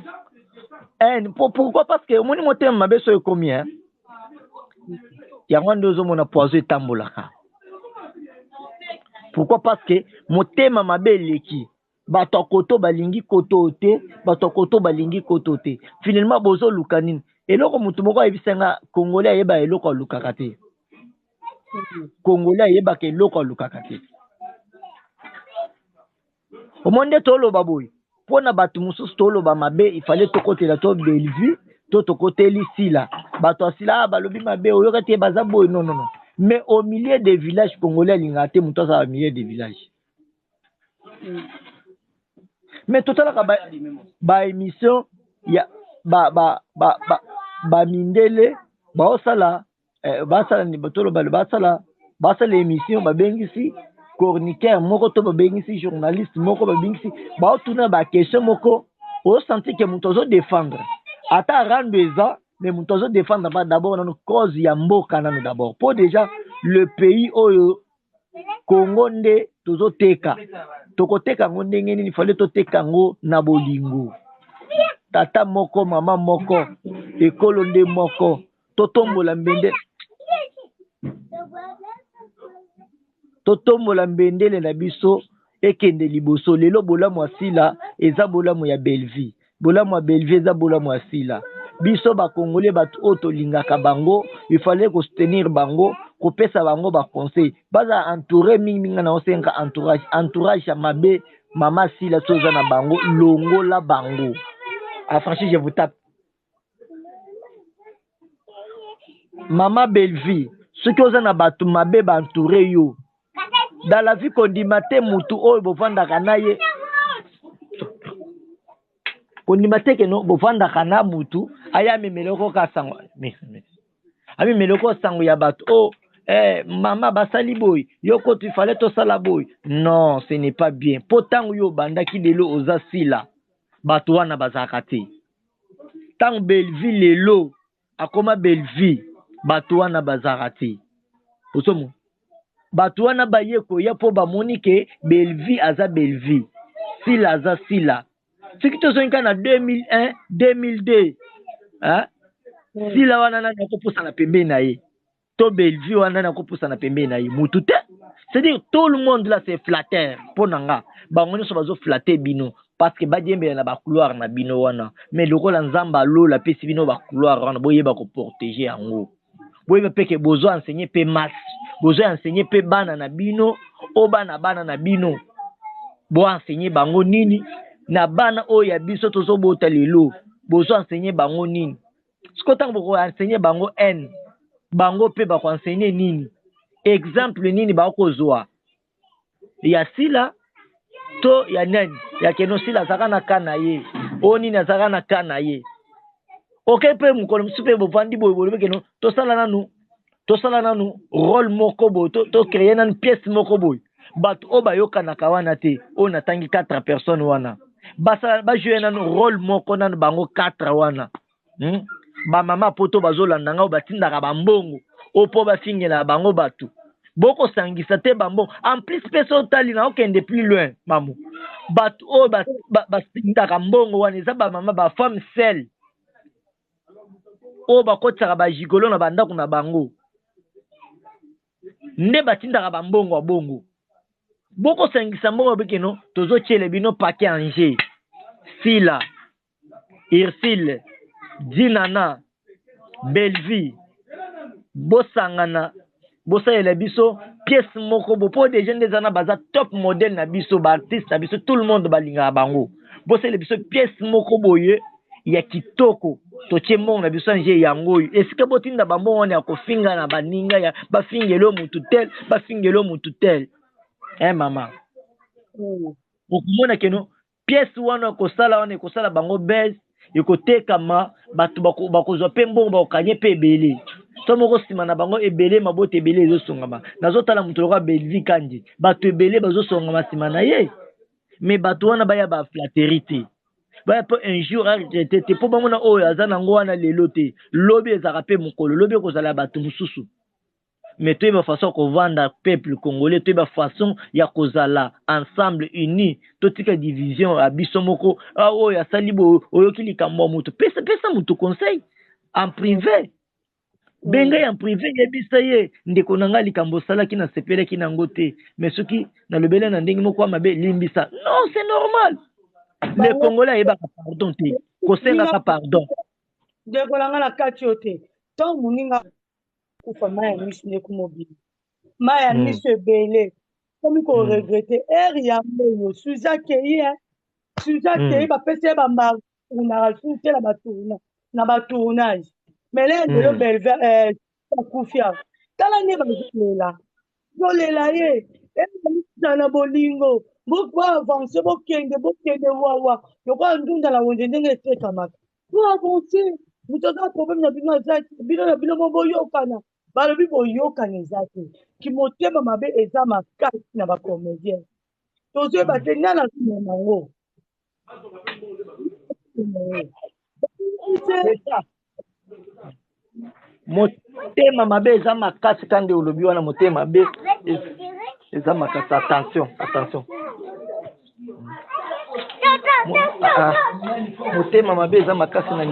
haine? Pourquoi? Parce que omoni motema mabe so ekomi, hein? Yango nde ozomona poison etambolaka. Pourquoi? Parce que motema mabe eleki. Bato ya koto balingi koto te, bato ya koto balingi koto te. Finalement bozoluka nini? Eloko motu moko ayebisanga, Congolais ayeba eloko alukaka te. Congolais ayebaka eloko alukaka te. Omoni nde toloba boye mpona bato mosusu, toloba mabe, ifale tokotela to Bellevue to tokoteli Sila. Bato ya Sila balobi mabe, oyoka te baza boye. Non, non, non, mais au milieu des villages, Congolais alingaka te moto azala au milieu des villages. Mais totalaka baémission ya bamindele baosala, basala, toloba basala émission, babengisi chroniqueur moko to babengisi journaliste moko, babengisi, baotuna baquestion moko, osentir ke moto azodéfendre ata rando eza, mais moto azodéfendre ba d'abord nano cause ya mboka nano d'abord, mpo déjà le pays oyo Congo nde tozoteka. Tokoteka yango ndenge nini? Fale toteka yango na bolingo, tata moko, mama moko, ekolo nde moko. Totombola mbende, totombola mbendele na biso ekende liboso. Lelo bolamu ya Sila eza bolamu ya Bellevie, bolamu ya Bellevie eza bolamu ya Sila. Biso bakongole, bato oyo tolingaka bango, ifale kosoutenir bango, kopesa bango baconseil, baza entouré mingimingi. Na osenga entourage, entourage ya mabe, mama Sila, so oza na bango, longola bango. Affranchi, je vous tape. Mama Bellevie, soki oza na bato mabe baentouré yo dans la vie, kondima te mutu oyo bovandaka na ye, kondima te keno bovandaka na mutu aya amemela okoka sango, amemela oko sango ya bato oh, mama basali boye, yo koto ifale tosala boye. Non, ce n'est pas bien, mpo ntango yo obandaki, lelo oza Sila, bato wana bazalaka te. Ntango Bellevie lelo akoma Bellevie, bato wana bazalaka te. Ozomona bato wana baye koya mpo bamoni ke Bellevue aza Bellevue, Sila aza Sila. Soki tozongi kaka na 2001 2002, hein? Sila wana nani akopusana pembeni na ye? To Bellevue wana nani akopusana pembeni na ye? Mutu te. C'est-à-dire tout le monde là, c'est flatteur. Mpo na nga, bango nyonso bazoflatter bino parce que badiembela na bacouloir na bino wana. Mais lokola Nzambe alola apesi bino bacouloir wana, boyeba koprotéger yango, boyeba mpe ke bozo enseigner mpe masse, bozo enseigner mpe bana na bino, o bana bana na bino, boenseigner bango nini? Na bana oyo ya biso tozobota lelo, bozo enseigner bango nini? Siko ntango bokoenseigner bango haine, bango mpe bakoenseigner nini? Exemple nini bakozwa ya Sila to ya nani? Ya keno Sila azalaka na ka na ye, oyo nini azalaka na ka na ye. Oke mpe mokolo mosusu mpe bovandi boye, bolobi keno tosala nanu rôle moko boye, tocréer nanu pièce moko boye. Bato oyo bayokanaka wana te, oyo natangi 4 personnes wana, basala, bajouer nanu rôle moko nanu bango 4 wana, Bamama poto bazolanda nga, oyo batindaka bambongo oyo mpo bafingela bango bato, bokosangisa te bambongo. En plus mpe so otali na okende plus loin, mamu, bato oyo batindaka mbongo wana eza bamama, bafemme seule oyo bakotisaka bagigolo na bandako na bango, nde batindaka bambongo ya bongo. Bokosangisa mbongo bikeno, tozotiele bino paquet ange Sila, Ursile, Dinana, Bellevue, bosangana, bosalela biso pièce moko bo, mpo déjà nde eza na baza top modèle na biso, baartiste na biso, tout le monde balingaka bango. Bosalela biso pièce moko boye ya kitoko, totie mbongo na biso anje yango oyo. Esika botinda bambongo wana ya kofinga na baninga, ya bafingeli oyo mutu tel, bafingeli oyo mutu tel, mama, okomona keno pièce wana ekosala wana, ekosala bango base, ekotekama, bato bakozwa mpe mbongo, bakokanye mpe ebele. So moko nsima na bango ebele, mabota ebele ezosongama. Nazotala moto lokola Bellevue Kandi, bato ebele bazosongama nsima na ye. Mais bato wana baya baflatterie te, baya mpo un jour aregretter te, mpo bamona oyo aza nango wana lelo te, lobi ezalaka mpe mokolo, lobi ekozala ya bato mosusu. Mais toyeba façon ya kovanda, peuple congolais, toyeba façon ya kozala ensemble, uni. Totika division ya biso moko. Oyo asali boye, oyoki likambo ya moto, pesa, pesa moto conseil en privé, benga ye en privé, yebisa ye: "Ndeko na ngai, likambo osalaki nasepelaki nango te, mais soki nalobeli na ndenge moko ya mabe, limbisa." Non, c'est normal, le Congolais ayebaka pardon te, kosengaka pardon. Ndeko na ngai, na kati yo te. Ntango moninga kufa, mai ya miso nde mobili, mai ya miso ebele, komi koregretter ere yango oyo. Suzi akei, suzi akei, bapesi ye bambarunaka su te na batournage. Mais lelo Bellevue akufi awa, tala nde bazolela, zolela ye eza na bolingo. Boavancer, bokende, bokende wawa lokola ndunda na wenze ndenge etekamaka. Boavancer, moto aza problème na bino aza te, bino na bino mo boyokana. Balobi boyokana eza te, kimotema mabe eza makasi na bacomédien. Tozoyeba te nani azomema yango. Motema mabe eza makasi. Ka nde olobi wana, motema mabe eza makasi. Attention, attention. Motema mabe eza makasi na